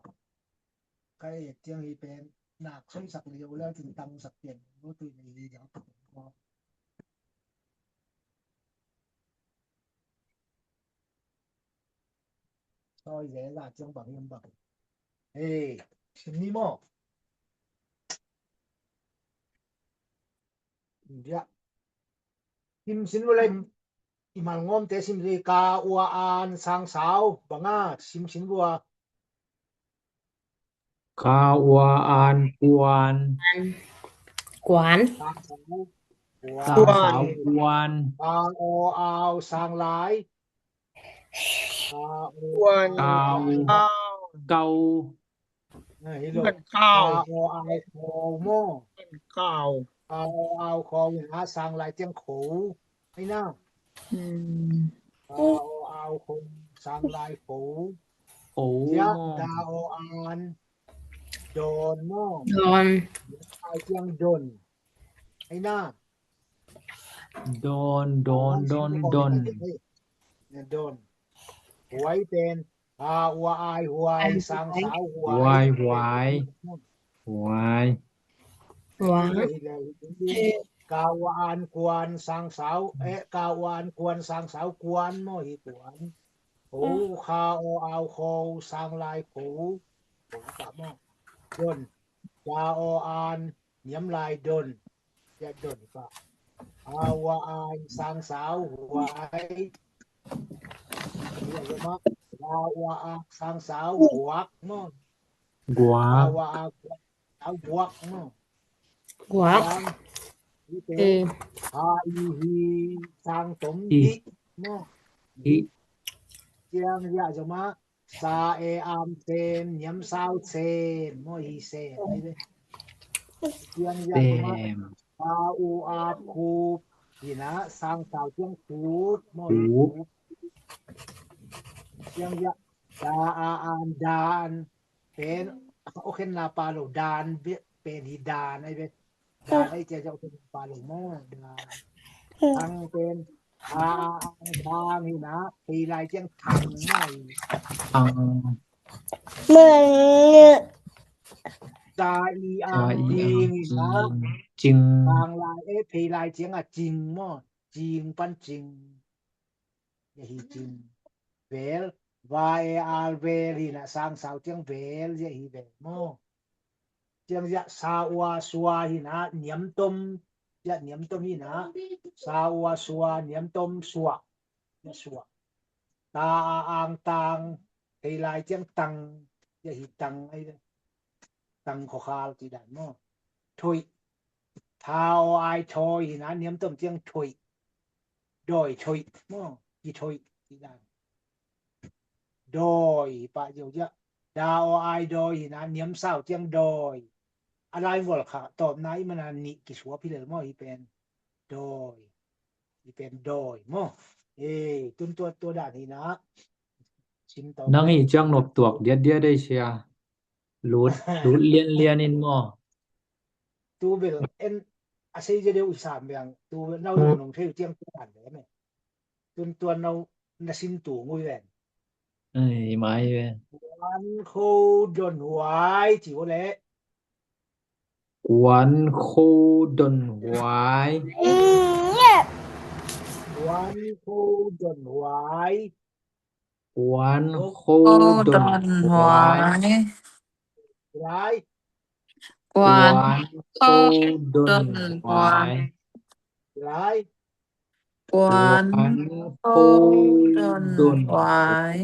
ໄກຕຽງຮີແປນນາກຊອຍສັກລຽວ ແລ້ວຈຶ່ງຕັງສັກປ່ຽນໂລຕຸຍໃນລີດຽວ. ຊອຍແລລາດຈຽງບັງຍຳບັງ ເອີ ຊິມນີໝໍ ດຽ ຊິມ ຊິມບໍ່ໄດ້ ອີ່ມາງອມແຕ່ຊິມຊິ ກາ ອົວ ອານ ຊ້າງສາວ ບັງອາ ຊິມ ຊິມບົວ ກາ ອົວ ອານ ກວານ ກວານ ຊ້າງສາວ ກວານ ຊ້າງສາວ ກວານ ກາ ອໍ ອາວ ຊ້າງລາຍ ກາ ອໍ ກວານ ກາວ ເກົາ ເກົາ ເອີ ເຫັນໂລດ ເປັນເກົາ ກາ ອໍ ອາວ ໂຄ ໝໍ ເປັນເກົາ ກາ ອໍ ອາວ ໂຄ ຫາ ຊ້າງລາຍຕຽງໂຂ ໄອ້ນາ ອືມ ກາ ອໍ ອາວ ໂຄ ຊ້າງລາຍໂຂ ໂຂ ຍະ ດາ ອໍ ອານ ດອນ ໝໍ ດອນ ລາຍຕຽງດົນ ໄອ້ນາ ດອນ ດອນ ດອນ ດອນ ດອນ ຫວາຍເປັນ ຫາ ຫົວ ອາຍ ຫວາຍ ຊ້າງສາວ ຫວາຍ ຫວາຍ ຫວາຍ ຫວາຍ ຫວາຍ ກາ ຫົວ ອານ ກວານ ຊ້າງສາວ ເອະ ກາ ຫົວ ອານ ກວານ ຊ້າງສາວ ກວານ ໝໍ ຮີກວານ ໂອ ຄາ ອໍ ອາວ ໂຄ ຊ້າງລາຍໂຂ ໂຂ ກະໝໍ ດົນ ດາ ອໍ ອານ ນຽມລາຍດົນ ຢາດົນກະ ອາ ວະ ອາຍ ຊ້າງສາວ ຫວາຍ ດາ ວະ ອາ ຊ້າງສາວ ຫວາກ ເນາະ ກວາ ອາ ວະ ອາ ສາວ ຫວາກ ເນາະ ກວາກ ເອີ ຫາ ອີ ຮີ ຊ້າງຕົມ ອີ ອິ ເນາະ ອິ ຈຽງ ຍະ ຈະມະ ຊາ ເອ ອາມ ເຊມ ນຽມຊາວເຊມ ມໍ ຮີ ເຊມ ນີ້ເດ້ ຈຽງ ຍະ ຈະມະ ຊາ ອູ ອາບ ຄູບ ຮີ ນະ ຊ້າງສາວ ຈຽງ ຄູບ ມໍ ຮີ ຄູບ ຄູບ ຈຽງ ຍະ ດາ ອາ ອານ ດານ ເປັນ ໂອເຄ ນາປາໂລ ດານ ເປັນ ຮີ ດານ ໄອ້ເວ ດານ ໄອ້ເຈ ຈະເປັນປາໂລ ມໍ ດານ ທັງ ເປັນ ທາ ທາງ ຮີ ນະ ພີ ລາຍ ຈຽງ ທັງ ມໍ ທັງ ເມືອງ ຈາ ອີ ອາງ ຈາ ອີ ຈຽງ ອາງ ຈີງ ນະ ຈີງ ທາງ ລາຍ ເອ ພີ ລາຍ ຈຽງ ອາ ຈີງ ມໍ ຈີງ ປັນຈີງ ຍະ ຮີ ຈີງ ເວລ ວາ ເອ ອາ ເວລ ຮີ ນະ ຊ້າງສາວ ຈຽງ ເວລ ຍະ ຮີ ເວລ ມໍ ຈຽງ ຍະ ຊາ ອວາ ຊວາ ຮີ ນະ ນຽມຕົ້ມ ຍະ ນຽມຕົ້ມ ຮີ ນະ ຊາ ອວາ ຊວາ ນຽມຕົ້ມ ຊວກ ຍະ ຊວກ ຕາອາອາງຕາງ ເຮີລາຍຈຽງຕັງ ຢາຫີຕັງ ໄອຕັງຂໍຄາລ ຈີດານມໍ ທຸຍ ທາອອອາຍ ທໍ ຫີນານ ນຽມຕົ້ມ ຈຽງ ທຸຍ ດອຍ ທຸຍ ມໍ ຈີທຸຍ ຈີດານ ດອຍ ປະໂຍຄ ຍະ ດາອອອາຍ ດອຍ ຫີນານ ນຽມ ຊາວ ຈຽງ ດອຍ ອາລາຍ ງອລ ຂະ ຕອບ ນາ ອິມະນາ ນິ ກິສວ ພິເລີ ມໍ ອີແປນ ດອຍ ອີແປນ ດອຍ ມໍ ເອ ຕຸນຕົວ ຕົວດານ ຫີນາ ຊິມຕອບ ນາງ ນະ ຮີຈຽງ ນົບຕວກ ດຽດ ດຽດ ໄດ້ເຊຍ ຫຼຸດ ຫຼຸດ ລຽນ ລຽນ ອິນ ມໍ ຕູເບລ ເອັນ ອາເຊຍ ຈະ ເດ ອຸ ສາມ ແບງ ຕູເນາ ຍົງ ນົງ ເທວ ຈຽງ ຕານ ແບ ຕຸນ ຕວນ ເນົາ ນະ ຊິນ ຕູ ງຸຍ ແວນ ເອີຍ ມາຍ ແວນ ກວນ ໂຄ ດົນ ຫວາຍ ຈິວ ແລະ ກວນ ໂຄ ດົນ ຫວາຍ ກວນ ໂຄ ດົນ ຫວາຍ ກວນ ໂຄ ດົນ ຫວາຍ ຫຼາຍ ກວນ ໂຄ ດົນ ຫວາຍ ຫຼາຍ ກວນ ໂຄ ດົນ ຫວາຍ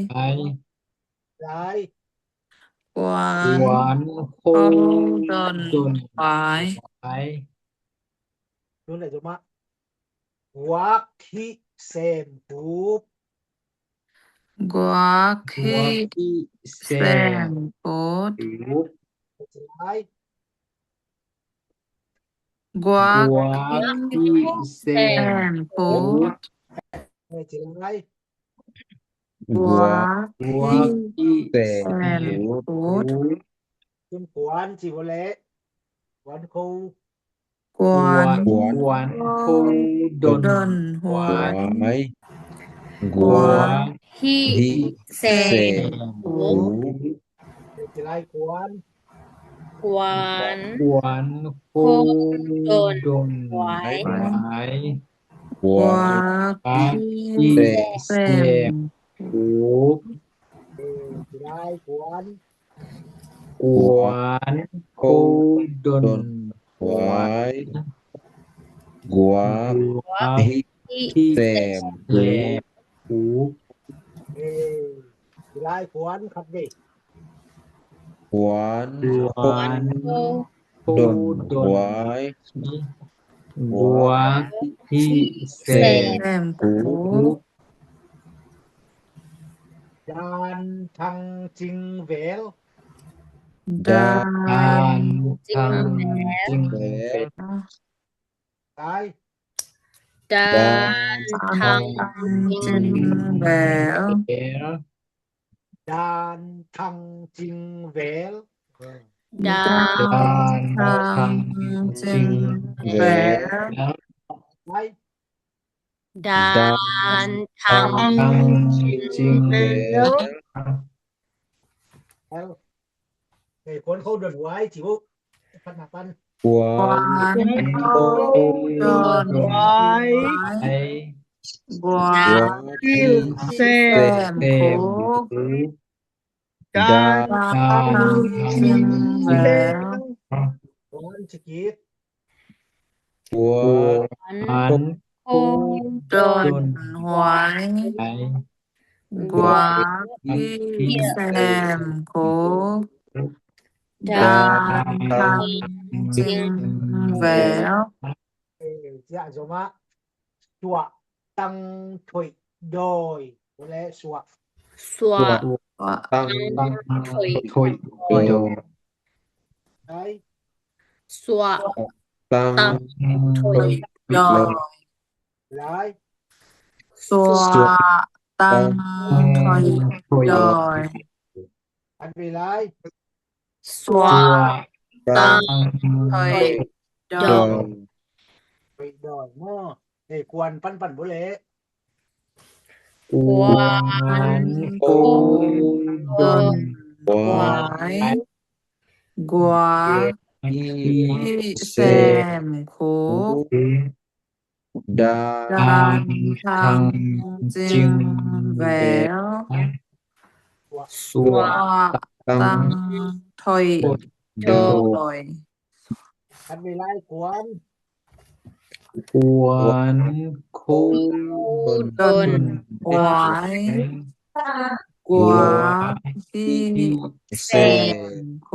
ຫຼາຍ ກວນ ໂຄ ດົນ ຫວາຍ ກວນ ໂຄ ດົນ ຫວາຍ ດູແລ ໂຈມະ ກວາກ ຮີ ແຊມ ກູ ກວາກ ຮີ ແຊມ ກູ ຫຼາຍ ກວາກ ຮີ ແຊມ ກູ ເອີ ຈິລາຍ ກວາກ ກວາກ ຮີ ແຊມ ກູ ຄຸນ ກວນ ຈິວ ແລະ ກວນ ໂຄ ກວນ ກວນ ໂຄ ດົນ ຫວາຍ ກວນ ຮີ ແຊມ ກູ ເອີ ຈິລາຍ ກວນ ກວນ ກວນ ໂຄ ດົນ ຫວາຍ ກວາກ ຮີ ແຊມ ກູ ເອີ ຈິລາຍ ກວນ ກວນ ໂຄ ດົນ ຫວາຍ ກວາກ ຮີ ແຊມ ກູ ເອີ ຫຼາຍ ກວນ ຄັກເດ ກວນ ໂຄ ດົນ ຫວາຍ ກວາກ ຮີ ແຊມ ກູ ດານ ທັງ ຈິງ ແວວ ດານ ທັງ ຈິງ ແວວ ຕາຍ ດານ ທັງ ຈິງ ແວວ ດານ ທັງ ຈິງ ແວວ ເອີ ດານ ທັງ ຈິງ ແວວ ໄປ ດານ ທັງ ຈິງ ແວວ ເອີ ເອີ ກວນ ໂຄ ດົນ ຫວາຍ ຈິວ ພັດໜ້າປັນ ກວນ ໂຄ ດົນ ຫວາຍ ກວາກ ຮີ ແຊມ ກູ ດານ ທັງ ຈິງ ແວວ ກວນ ສະກິດ ກວນ ໂຄ ດົນ ຫວາຍ ກວາກ ຮີ ແຊມ ກູ ດານ ທັງ ຈິງ ແວວ ເອີ ຈະ ໂຈມະ ສວະ ຕັງ ຖົວຍ ດອຍ ແລະ ສວະ ສວະ ຕັງ ຖົວຍ ດອຍ ໄດ້ ສວະ ຕັງ ຖົວຍ ດອຍ ຫຼາຍ ສວະ ຕັງ ຖົວຍ ດອຍ ອັນເວລາຍ ສວະ ຕັງ ຖົວຍ ດອຍ ດອຍ ເນາະ ເອີ ກວນ ປັນ ປັນ ບໍ່ແລະ ກວນ ໂຄ ດົນ ຫວາຍ ກວາກ ຮີ ແຊມ ໂຄ ດານ ທັງ ຈິງ ແວວ ສວະ ຕັງ ຖົວຍ ດອຍ ຄັນເວລາ ກວນ ກວນ ໂຄ ດົນ ຫວາຍ果子的山谷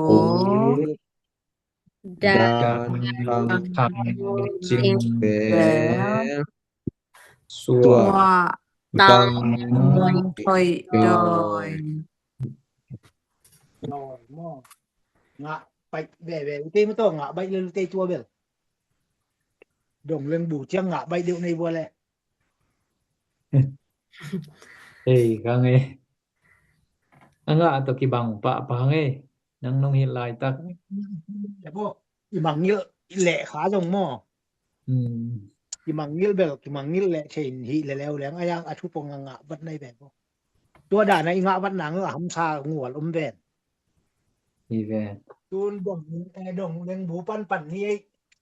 ดัง ดัง ดัง ดัง เสียงแบบ สวะ สวะ ดัง ดัง ถอยดอย ດອຍ ມໍ ງະ ໄປ ແວ ແວ ອຸເຕ ມະ ໂຕ ງະ ໄບ ເລ ອຸເຕ ຈົວ ເບລ ດົງເລັງບູ ຈຽງ ງະ ໄບ ເດວ ໃນ ບົວ ແລ ເອີຍ ຄັງເອ ອະງະ ໂຕ ກິບັງ ປະ ປະ ຄັງເອ ນັງ ນົງ ເຮັດ ລາຍ ຕັກ ແລ້ວ ໂບ ອີ ມັງ ເງີ້ຍ ແຫຼະ ຂາ ດົງ ມໍ ອືມ ກິບັງ ເງີ້ຍ ແບບ ກິບັງ ເງີ້ຍ ແຫຼະ ເຊນ ຫິ ແລ ແລ້ວ ແລງ ອາຍັງ ອະທຸ ປົງ ງະ ງະ ບັດ ໃນ ແບບ ໂບ ຕົວ ດາ ໃນ ງະ ບັດ ນາງ ອະ ຫຳ ຊາ ງວດ ອົມ ແບນ ອີແວນ ຕູນ ດົງ ແອ ດົງເລັງບູ ປັນ ປັນ ນີ້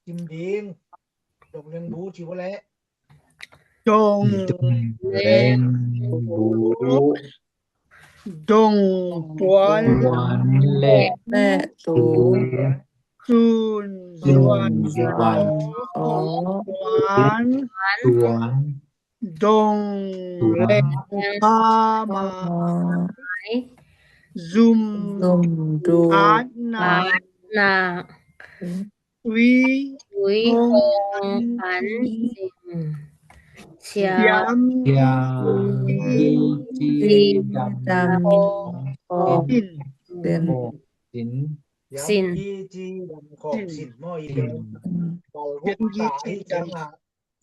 ຈິມ ດິງ ດົງເລັງບູ ຈິວ ແລ ດົງ ດົງເລັງບູ ດົງ ປວນ ປວນ ແລະ ແລະ ຕູນ ຊູນ ສວນ ສວນ ໂອ ຫວານ ສວນ ດົງ ເລັງ ຜາ ໝາຍ ຊຸມ ຊຸມ ດູ ອາດ ນາ ນາ ວີ ວີ ຫົງ ຫັນ ສິງ ສຽມ ສຽມ ຈີ ຈີ ດຳ ດຳ ຂອງ ຂອງ ສິນ ສິນ ສິນ ສຽມ ສຽມ ຈີ ຈີ ດຳ ຂອງ ສິນ ສິນ ມໍ ອີ ເປັນ ເປັນ ເປັນ ເປັນ ຈີ ຈີ ດຳ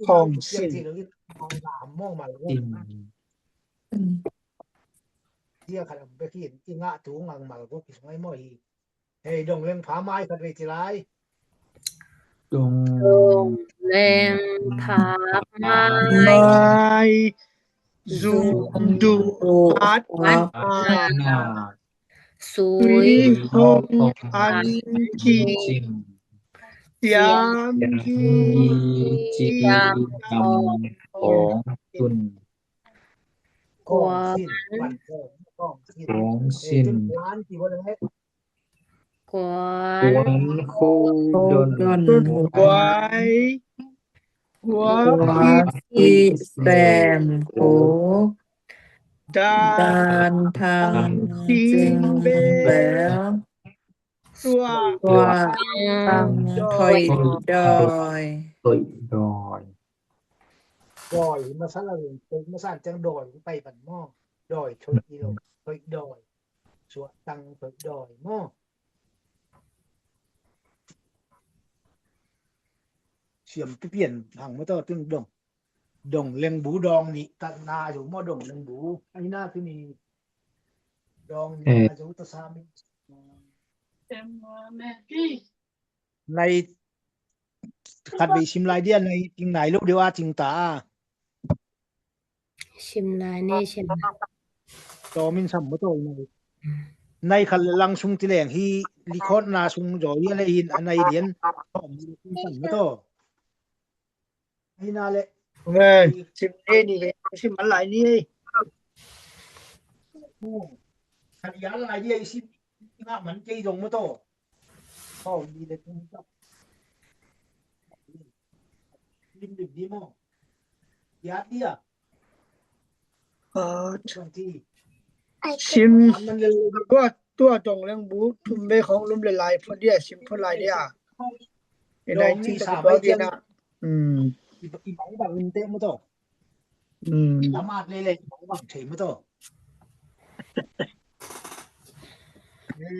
ຂອງສິນ ສິນ ເດຍ ຄັນ ເປັນ ອີ ງະ ຕູ ງະ ມາ ໂກ ກິສະໄໝ ມໍ ອີ ເອີຍ ດົງເລັງຜາໄມ້ ຄັນ ເວ ຈິລາຍ ດົງ ດົງເລັງຜາໄມ້ ໄມ້ ຊຸມ ດູ ອັດ ອັດ ນາ ນາ ສຸຍ ສຸຍ ຫົງ ຫັນ ຈິງ ສຽມ ຈີ ຈີ ດຳ ຂອງ ຂອງ ຂອງ ຂອງສິນ ຂອງສິນ ຂອງສິນ ກວາຍ ກວາຍ ໂຄ ດົນ ກວາຍ ກວາຍ ກວາຍ ແຊມ ໂຄ ດານ ທັງ ຈິງ ເບລ ຕົວ ຕົວ ຕັງ ຖອຍ ດອຍ ຖອຍ ດອຍ ດອຍ ມາສາລະເວ ມາສານ ຈັ່ງ ດອຍ ໄປ ບັນ ມໍ ດອຍ ຖອຍ ອີ ໂລ ຖອຍ ດອຍ ຕົວ ຕັງ ຖອຍ ດອຍ ມໍ ສຽມ ປ່ຽນ ຜັງ ມາ ຕໍ່ ຕຶງ ດົງ ດົງເລັງບູ ດອງ ນິ ຕະ ນາ ຢູ່ ມໍ ດົງເລັງບູ ໄອ ນາ ຄື ນີ ດອງ ເອີ ນາ ຢູ່ ຕະ ສາ ມິ ໃນ ຄັດ ໄປ ຊິມ ລາຍ ເດຍ ໃນ ຈິງ ນາຍ ລູກ ເດ ອາ ຈິງ ຕາ ຊິມ ລາຍ ເນ ຊິມ ໂຕ ມິນ ຊຳ ມໍ ໂຕ ໃນ ໃນ ຄັດ ລັງ ຊຸງ ຕິແລງ ຮີ ລີ ຄອດ ນາ ຊຸງ ຢໍ ເຮຍ ລະ ຫີນ ອາ ໃນ ລຽນ ຊຳ ມໍ ໂຕ ໄອ ນາ ແລະ ເອີຍ ຊິມ ເດ ນີ້ ຊິມ ອັນ ລາຍ ນີ້ ໂອ້ ຄັນ ອາ ລາຍ ເດ ຊິມ ງາ ມັນ ເຈ ດົງ ມໍ ໂຕ ເຂົ້າ ດີ ເດ ລິມ ລິມ ດີ ມໍ ຢາດ ເດຍ ເອີ ບາງທີ ຊິມ ອັນ ມັນ ເລີຍ ຕົວ ຕົວ ດົງເລັງບູ ທຸມ ເບ ຂອງ ລຸມ ຫຼາຍໆ ພໍ ເດ ຊິມ ພໍ ລາຍ ເດ ເອ ໃນ ດອງ ທີ່ ມີ ສາມ ໃບ ເດ ຈຽງ ນະ ອືມ ອີ ອີ ບັງ ບັງ ເຕະ ມາ ໂຕ ອືມ ສາມາດ ເລີຍ ເລີຍ ບັງ ບັງ ເຕະ ມາ ໂຕ ເອີ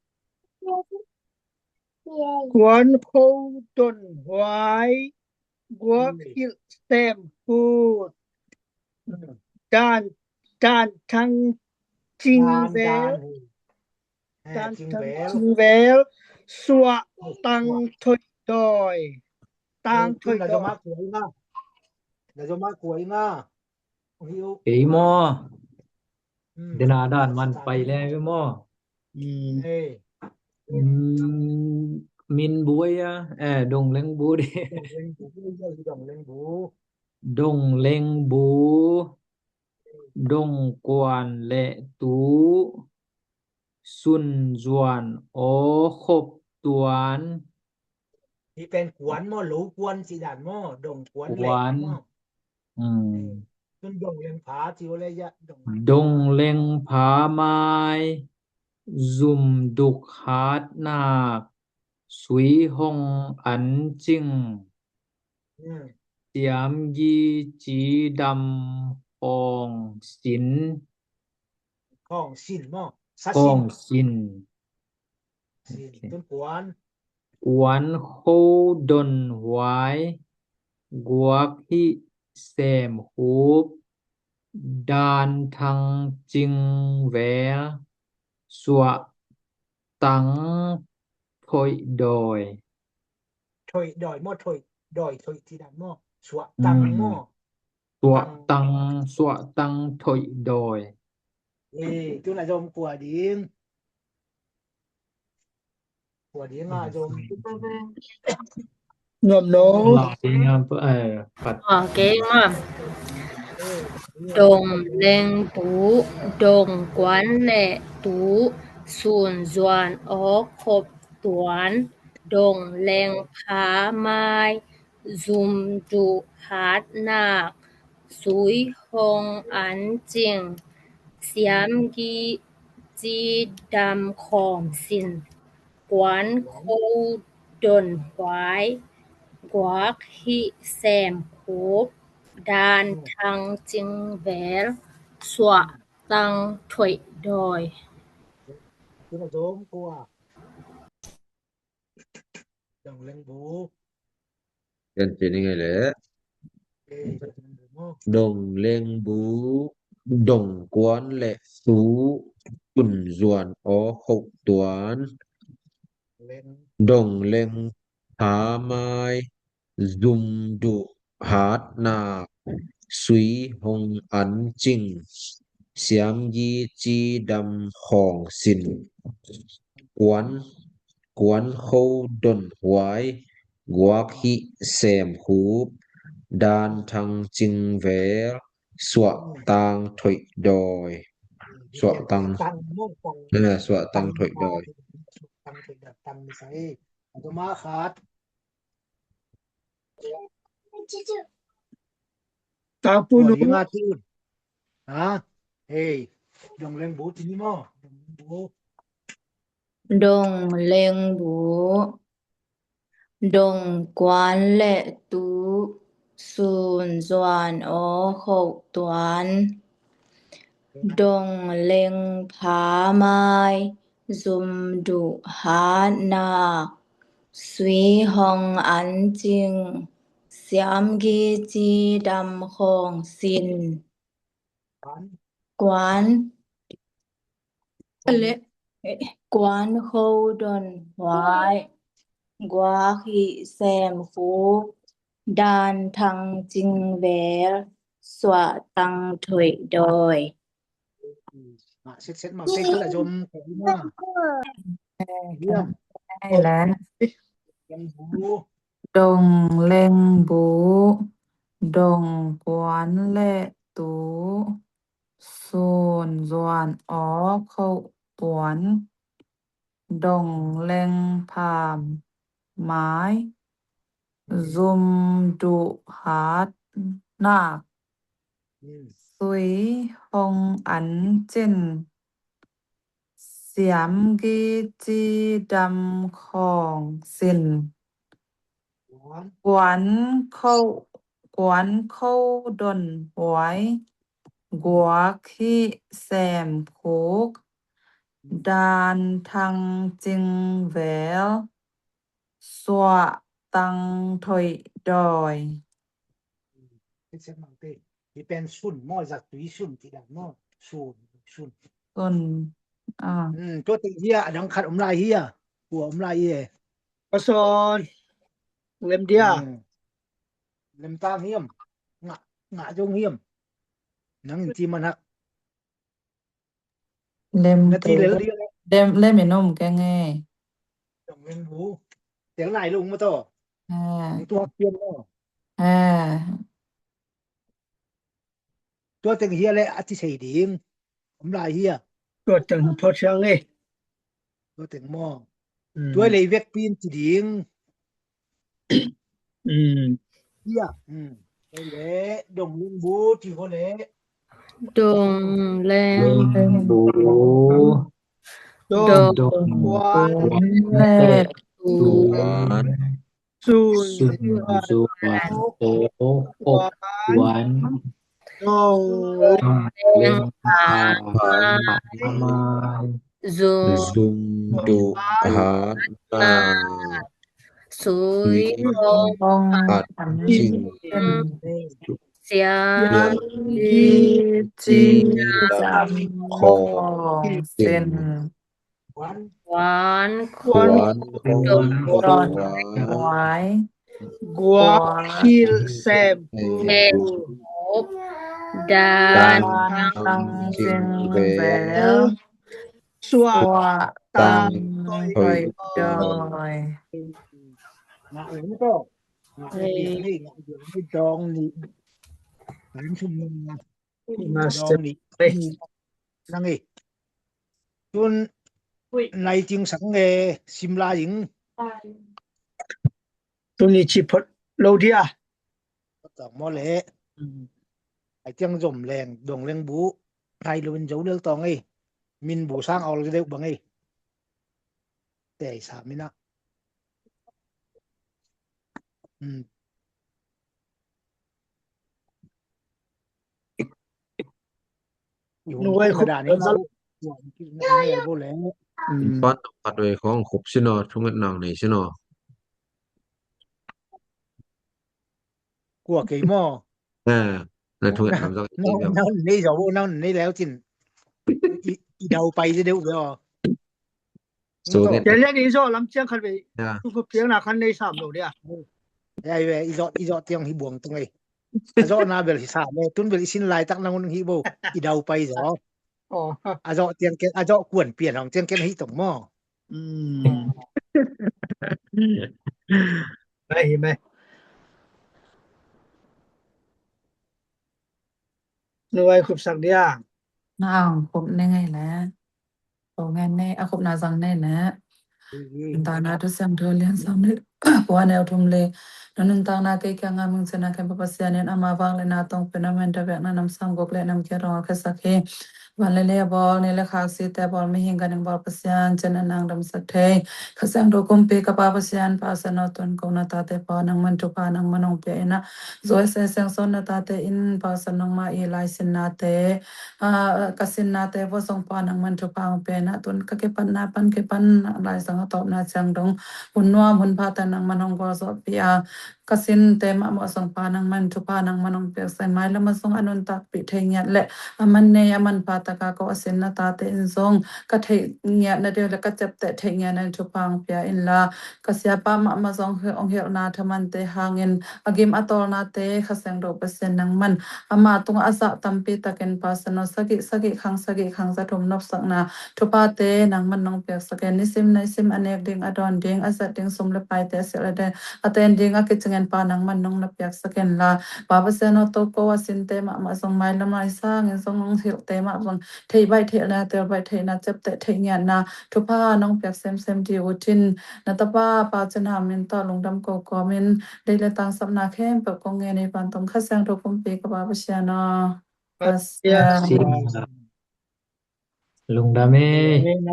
ກວນໂພດົນຫວາຍ ກວກຫິແຊມພູດ ດ່ານ ດ່ານທັງຈິງແວວ ດ່ານທັງຈິງແວວ ສວະຕັງຖົອຍດອຍ ຕາງຖົອຍດອຍ. ເອີຍໝໍ ເດີນໜ້າດ່ານມັນໄປແລ້ວໝໍ. ອືມ ເອີ ອືມ ມິນບູຍອະ ເອີ ດົງເລັງບູເດ ດົງເລັງບູ ດົງເລັງບູ ດົງກວານແລະຕູ ຊຸນຈວນ ອໍ ຄົບຕວນ ທີ່ເປັນກວນໝໍ ໂຫຼກວນຊິດານໝໍ ດົງກວນແລະ ອືມ ເປັນດົງເລັງຜາ ທີ່ວ່າໄລຍະດົງ ດົງເລັງຜາມາຍ ຊຸມດຸກຫາດນາກ ຊຸຍຮ່ອງອັນຈິງ ອືມ ສຽມຢີຈີດຳຂອງສິນ ຂອງສິນເນາະ ຂອງສິນ ສິນ ຕົ້ນກວນ ກວນໂຄດົນຫວາຍ ກວກຫິແຊມຮູບ ດ່ານທັງຈິງແວວ ສວະຕັງຖົອຍດອຍ ຖົອຍດອຍໝໍ ຖົອຍດອຍ ຖົອຍທີ່ດຳໝໍ ສວະຕັງໝໍ ສວະຕັງ ສວະຕັງຖົອຍດອຍ. ເອີ ຈຸນອາສົມ ຂົວດີງ ຂົວດີງອາສົມ ນອມໂນ ເອີ ປັດ ໂອເຄ ມາ ດົງເລັງປູ ດົງກວນແລະຕູ ຊຸນຈວນ ອໍ ຄົບຕວນ ດົງເລັງຜາມາຍ ຊຸມດຸກຫາດນາກ ຊຸຍຮ່ອງອັນຈິງ ສຽມຈີ ຈີດຳຂອງສິນ ກວນໂຄດົນຫວາຍ ກວກຫິແຊມຮູບ ດ່ານທັງຈິງແວວ ສວະຕັງຖົອຍດອຍ. Dong Leng Bu. ຂຽນເປັນຍັງໄງແຫຼະ? ເອີ ດອງເລັງບູ ດອງກວານ ແລະ ຕູ ຊຸນ ຊວນ ອໍ ເຂົ້າຕວນ ດອງເລັງ ພາມາຍ ຊຸມດຸຫາດນາກ ຊຸຍຫົງອັນຈິງ ສຽມຢີຈີດຳຂອງສິນ ກວນ ກວນເຂົ້າດົນຫວາຍ ກວາກຫິແສມຄູບ ດານທັງຈິງແວລ ສວະຕັງຖອຍດອຍ ສວະຕັງ ເອີ ສວະຕັງຖອຍດອຍ ຕັງຖອຍດອຍ ຕັງມີໃສ ອາດຕະມາຂາດ ຕາປູໜູ ມາຕື່ນ ຮະ ເອີ ດອງເລັງບູ ທີ່ນີ້ໝໍ ດອງເລັງບູ ດອງເລັງບູ ດອງກວານ ແລະ ຕູ ຊຸນ ຊວນ ອໍ ເຂົ້າຕວນ ດອງເລັງພາມາຍ ຊຸມດຸຫາດນາກ ຊຸຍຫົງອັນຈິງ ສຽມກີຈີດຳຂອງສິນ ກວານ ເລະ ກວານເຂົ້າດົນຫວາຍ ກວາກຫິແສມຄູບ ດານທັງຈິງແວລ ສວະຕັງຖອຍດອຍ ອາ ເຊັດ ເຊັດ ມາເຊັດ ລະຈົ່ມ ຂອງມາ ຢ້ຽມ ແລ້ວ ດອງເລັງບູ ດອງກວານ ແລະ ຕູ ຊຸນ ຊວນ ອໍ ເຂົ້າຕວນ ດອງເລັງພາມາຍ ຊຸມດຸຫາດນາກ ຊຸຍຫົງອັນຈິງ ສຽມກີຈີດຳຂອງສິນ ກວນເຂົ້າ ກວນເຂົ້າດົນຫວາຍ ກວາກຫິແສມຄູກ ດານທັງຈິງແວວ ສວະຕັງຖອຍດອຍ ເຮັດເສັດມັງເຕ ທີ່ແປນຊຸນ ມໍຈາກຕຸຍຊຸນ ທີ່ດຳເນາະ ຊຸນ ຊຸນ ຊຸນ ອາ ອືມ ຕົວເຕັງເຮຍ ອະດັງຂັດອົມລາຍເຮຍ ກົວອົມລາຍເຮຍ ປະຊອນ ເລັມເດຍ ອືມ ເລັມຕາງຮຽມ ງະ ງະຈົງຮຽມ ໜັງທີ່ມັນຫັກ ເລັມ ນາທີເລີຍ ເລັມ ເລັມແມ່ນົມແກງແງ ຕ້ອງເລັມຫູ ແຕງຫຼາຍລົງມາຕໍ່ ອ່າ ຕົວເປັນເນາະ ອ່າ ຕົວແຕງເຮຍ ແລະ ອະຕິໄສດີງ ອຳລາຍເຮຍ ຕົວແຕງພໍຊຽງເອ ຕົວແຕງໝໍ ອືມ ຕົວເລີຍເວກປີນຈີດີງ ອືມ ເຮຍ ອືມ ໄປແລະ ດົງເລັງບູ ທີ່ໂຄແລະ ດົງເລັງ ເລັງບູ ດົງ ດົງກວານ ແລະ ຕູ ສູນ ສູນ ໂຕ ໂຕ ຫົກ ກວານ ດົງ ເລັງ ພາ ມາຍ ຊຸມ ດຸ ຫາດ ນາ ຊຸຍ ຫົງ ອັດ ຈິງ ສຽມ ດີ ຈີ ຈຳ ຂອງ ເຊັນ ກວານ ກວານ ດອນ ດອນ ຫວາຍ ກວານ ແຊມ ແຊມ ດານ ຕັງ ຈິງ ແວວ ສວະ ຕັງ ຖອຍ ດອຍ ງະເອີໂຕ ງະເອີ ນີ້ ງະເອີ ນີ້ ດອງ ນີ້ ອັນຊຸມ ມາສເຕີ ດອງນີ້ ເອີ ນັ່ງເອີ ຈຸນ ໃນຈິງສັງເອ ຊິມລາຍິງ ຕຸນນີ້ຊິພົດໂລເດຍ ຕອງໝໍແລະ ອືມ ໄອຕຽງຈົມແລງ ດົງແລງບູ ໄທເລວິນໂຈເລືອກຕອງເອີ ມິນບູສາງອອກເລວບັງເອີ ແຕ່ສາມມິນນະ ອືມ ໜ່ວຍ ທຳມະດານີ້ ໂອ້ ບໍ່ແລ້ວ ອືມ ປານຕ້ອງພັດໄວ້ຂອງຄົບຊິເນາະ ທຸງເງິນນາງນີ້ຊິເນາະ ກົວເກຍມໍ ເອີ ນາງທຸງເງິນນາງ ນາງນີ້ ນາງນີ້ແລ້ວຈິນ ອີ ອີເດົາໄປຊິເດ້ອ ໂຊເວັດ ຈະເລີຍນີ້ໂຊລຳຈຽງຄັນໄປ ເອີ ທຸກພຽງນາຄັນໃນສາມໂລເດ ໄອ້ເວ ອີເຈາະ ອີເຈາະຕຽງຮີບວງຕົງເອ ອາເຈາະນາເວລຮີສາມເອ ຕຸນເວລອີຊິນລາຍຕັກນາງຮຸ່ນຮີໂບ ອີເດົາໄປໂຊ ອໍ ອາເຈາະຕຽງເກັນ ອາເຈາະກວນປ່ຽນຂອງຕຽງເກັນຮີຕົງມໍ ອືມ ໄດ້ເຫັນໄໝ ນວຍຄົບສັກເດຍ ນາງຄົບແນ່ໄງແຫຼະ ໂອແມ່ນແນ່ ອາຄົບນາສັງແນ່ແຫຼະ ອືມ ຕານາທຸແຊມໂທລຽນສຳເລັດ ເພາະວ່າແນວທຸມເລ ນະນຸນຕາງນາເກຍກຽງງາມ ເມືອງເຊນາແຄມປະປະເຊຍ ເນນອາມາວາງ ແລະ ນາຕົງເປັນນຳແມ່ນຕະແບກນານຳສາມກົກ ແລະ ນຳເຄຍດອງເອົາແຄສາເຄ ວັນເລເລບອລ ເນລະຄາກສີແຕ່ບອລ ມີຫິງກະໜຶ່ງບອລປະຊຽນ ເຈັນອະນາງດຳສັກເທຍ ຂະແສງໂດກຸມປີກະປາປະຊຽນ ປາສະນອດຕົນກົງນາຕາເຕປອນ ນັງມັນທຸພາ ນັງມະນົງເປຍນະ ໂຊຍເສແສງສົນນາຕາເຕອິນ ປາສະນອງມາອີ ລາຍສິນນາເຕ ອາ ກະສິນນາເຕ ໂວສົງປາ ນັງມັນທຸພາ ເປຍນະ ຕຸນກະເກປັນນາປັນເກປັນ ລາຍສັງກະຕອບນາຊຽງດົງ ຫຸນນວມ ຫຸນພາຕາ ນັງມະນົງ ວໍສອບປີອາ ກະສິນເຕມະ ໝໍສອງປານັງມັນທຸພານັງມະນົງ ປຽກໃສ່ໄມ້ລະມະສົງ ອະນຸນຕາກປິເທຍງຽດ ແລະ ອະມັນເນຍະມັນພາຕະກາໂກ ອະສິນນະຕາເຕອິນຊົງ ກະເທຍງຽດນະເດ ແລະ ກະເຈັບແຕະເທຍງຽດນະທຸພາງປຽອິນລາ ກະເສຍປະມະມະສົງ ເຮອອງເຮລນາທະມັນເຕຫາງເງິນ ອະກິມອະໂຕລນາເຕ ຂະແສງໂດປະເຊນນັງມັນ ອະມາຕຸງອາສະຕຳປີຕະເກັນປາສະໂນ ສະກິສະກິຄັງສະກິຄັງສະທຸມນົບສັກນາ ທຸພາເຕ ນາງມັນນົງປຽກສະເກັນ ນິຊິມໄນຊິມ ອະເນກດິງ ອະດອນດິງ ອາແຊດດິງ ສຸມແລະປາຍແຕເສລະແດ ອາແຕນດິງ ອາກິດຈະເງິນປາ ນາງມັນນົງນະປຽກສະເກັນລາ ປາປະເຊໂນໂຕໂກ ອາສິນເຕມະ ມະສົງໄມລະໄມສາ ເງິນສົງເທວເຕມະ ສົງເທໃບເທນາ ເຕວໃບເທນາ ເຈັບເຕເທງຽນນາ ທຸພາ ນ້ອງປຽກເຊັມເຊັມ ດີອູທິນ ນະຕະປາ ປາຈະນາມິນຕາ ລຸງດຳໂກໂກມິນ ໄດ້ເລຕັງສັບນາເຂັ້ມ ເປີກກົງເງໃນປານຕົງ ຂະແສງທຸກຸມປີກະບາປະເຊໂນ ປາເຊຍ ລຸງດາເມ ເມ ນ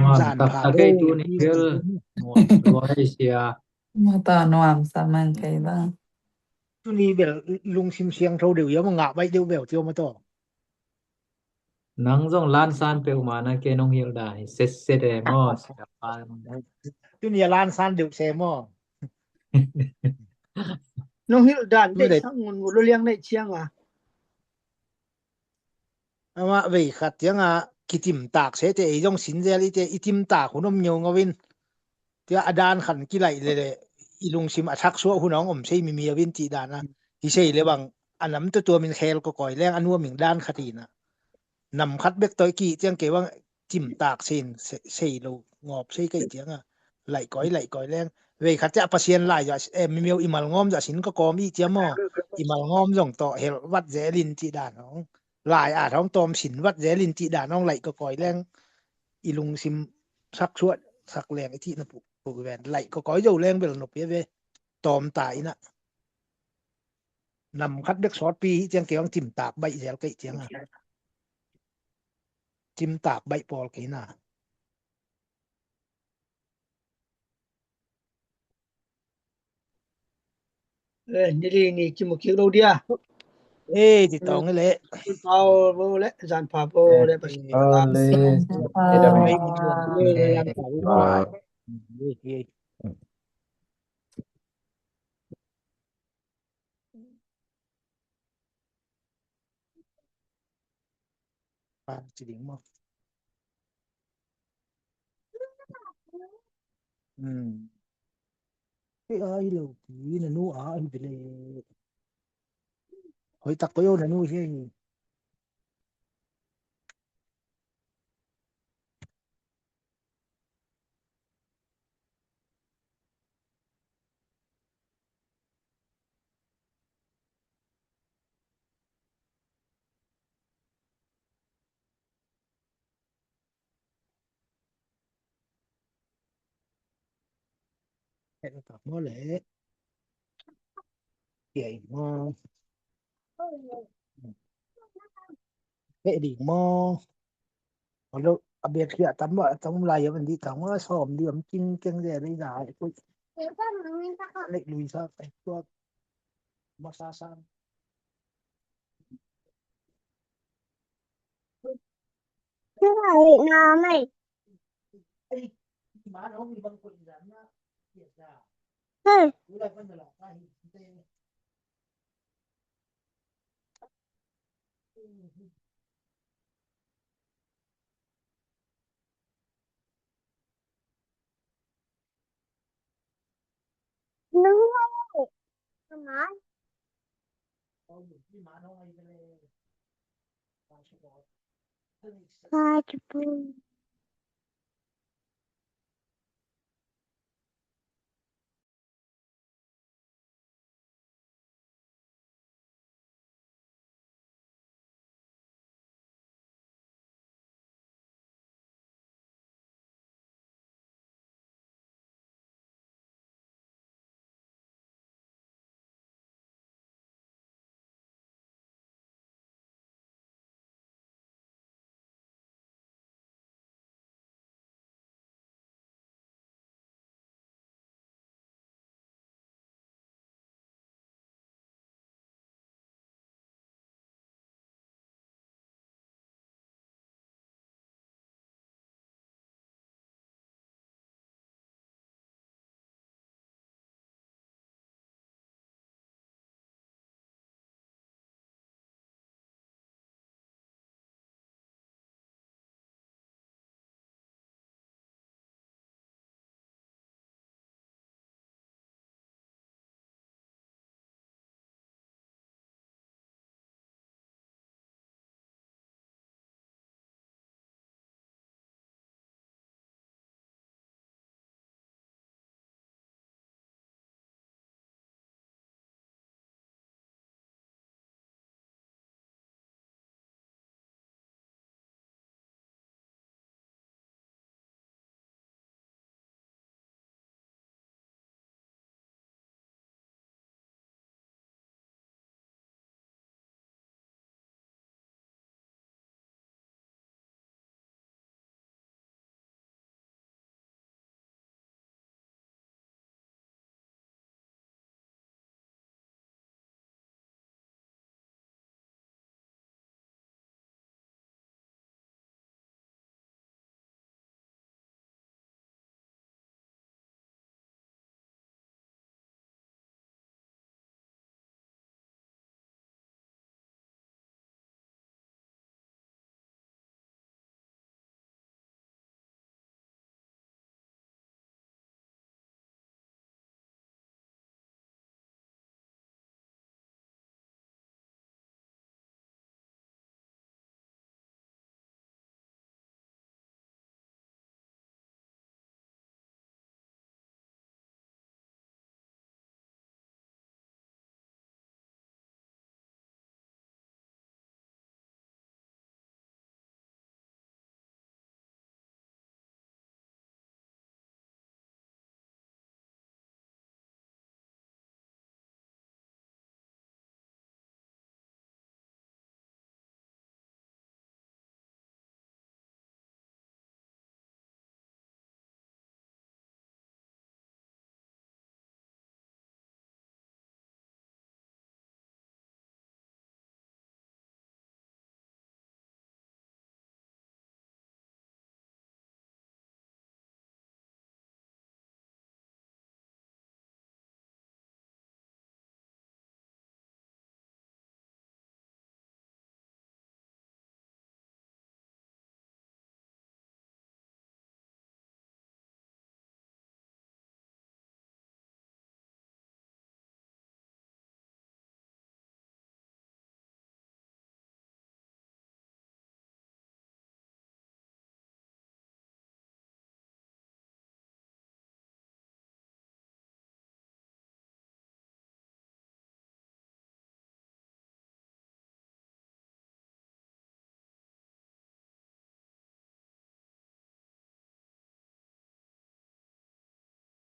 ວມ ສານ ຕັບ ພາ ຕະໄກ ໂລ ຕູ ນິເຄລ ນວມ ໂດເອເຊຍ ມາຕານວມ ສາມັງໄກບາ ຕຸນີເບລ ລຸງຊິມຊຽງໂທເດວຢາມາງະໄວ້ເດວແວວຕຽວມາຕໍ່ ນັງຈອງລານຊານເປວມານະເກ ນ້ອງຮິລດາ ເຊັດເຊັດເດມໍ ສຽປາ ຕຸນີລານຊານເດວເຊມໍ ນ້ອງຮິລດາ ໄດ້ສັງງຸນ ລຽງໄດ້ຊຽງວ່າ ອາມາເວຍຂັດຕຽງອາ ກິຕິມຕາກເສເຕ ອາຍົງສິນເຈລີເຕ ອິຕິມຕາກ ຫູນົມເຍວງະວິນ ເຕອາດານຂັນກິໄລເລເລ ອີລຸງຊິມອາທັກຊົ່ວຫູນອງອົມເຊຍມີເມຍວິນຕິດານະ ອີເຊຍເລວັງ ອານຳຕົວຕົວມິນແຄລກໍກອຍແລງ ອານົວມິງດານຂະຕີນະ ນຳຂັດເບັກຕອຍກີ້ຕຽງເກວັງ ຈິມຕາກເຊນ ເຊ ເຊໂລງອບເຊຍໄກຕຽງອາ ໄຫຼກອຍ ໄຫຼກອຍແລງ ເວຍຂັດຕຽງອາປະຊຽນລາຍຢາ ເອ ມີເມວ ອີມາລງອມຢາສິນກໍກອມອີຕຽມມໍ ອີມາລງອມຢອງຕໍ່ເຮລວັດເຈລິນຕິດານອງ ລາຍອາທອງຕອມສິນວັດແລລິນຕິດານ້ອງໄຫຼກໍກອຍແລງ ອີລຸງຊິມສັກຊວດສັກແລງ ອີທິນະປຸ ປູແວນໄຫຼກໍກອຍໂຢແລງເວລະນົບເວ ຕອມຕາອີນະ ນຳຄັດເດັກຊອດປີ ຈຽງເກວັງ ຈິມຕາກໃບແຊວໄກຈຽງ ອາ ຈິມຕາກໃບປອລໄກນາ. ເອີ ນີ້ລີນີ້ ຈິມໝົກເກໂລເດຍ ເອີ ຕິດຕໍ່ກັນແຫຼະ ເອົາໂລແລະ ອາຈານພາບໂລແລະ ເອີ ປະຊາ ເອີ ເອີ ເອີ ເອີ ເອີ ເອີ ເອີ ເອີ ປາຈະດິງມາ ອືມ ເອີຍ ອາຍໂລ ນະນູ ອາຍເບເລ ເຮີຍ ຕັກໂຕໂຍ ນະນູ ເຮຍ. Ê, tao mua lẹ. Kìa, mua. Ê, đi mua. Alo, a biet kia tam ba tam lai ya, mình đi tam mua, som đi, am ching ching de, đi ra. Ui. Lẹ lui sa, ê, tua. Mua sa sa. Cái này nó này. ເຮີ້ຍ Fastfood.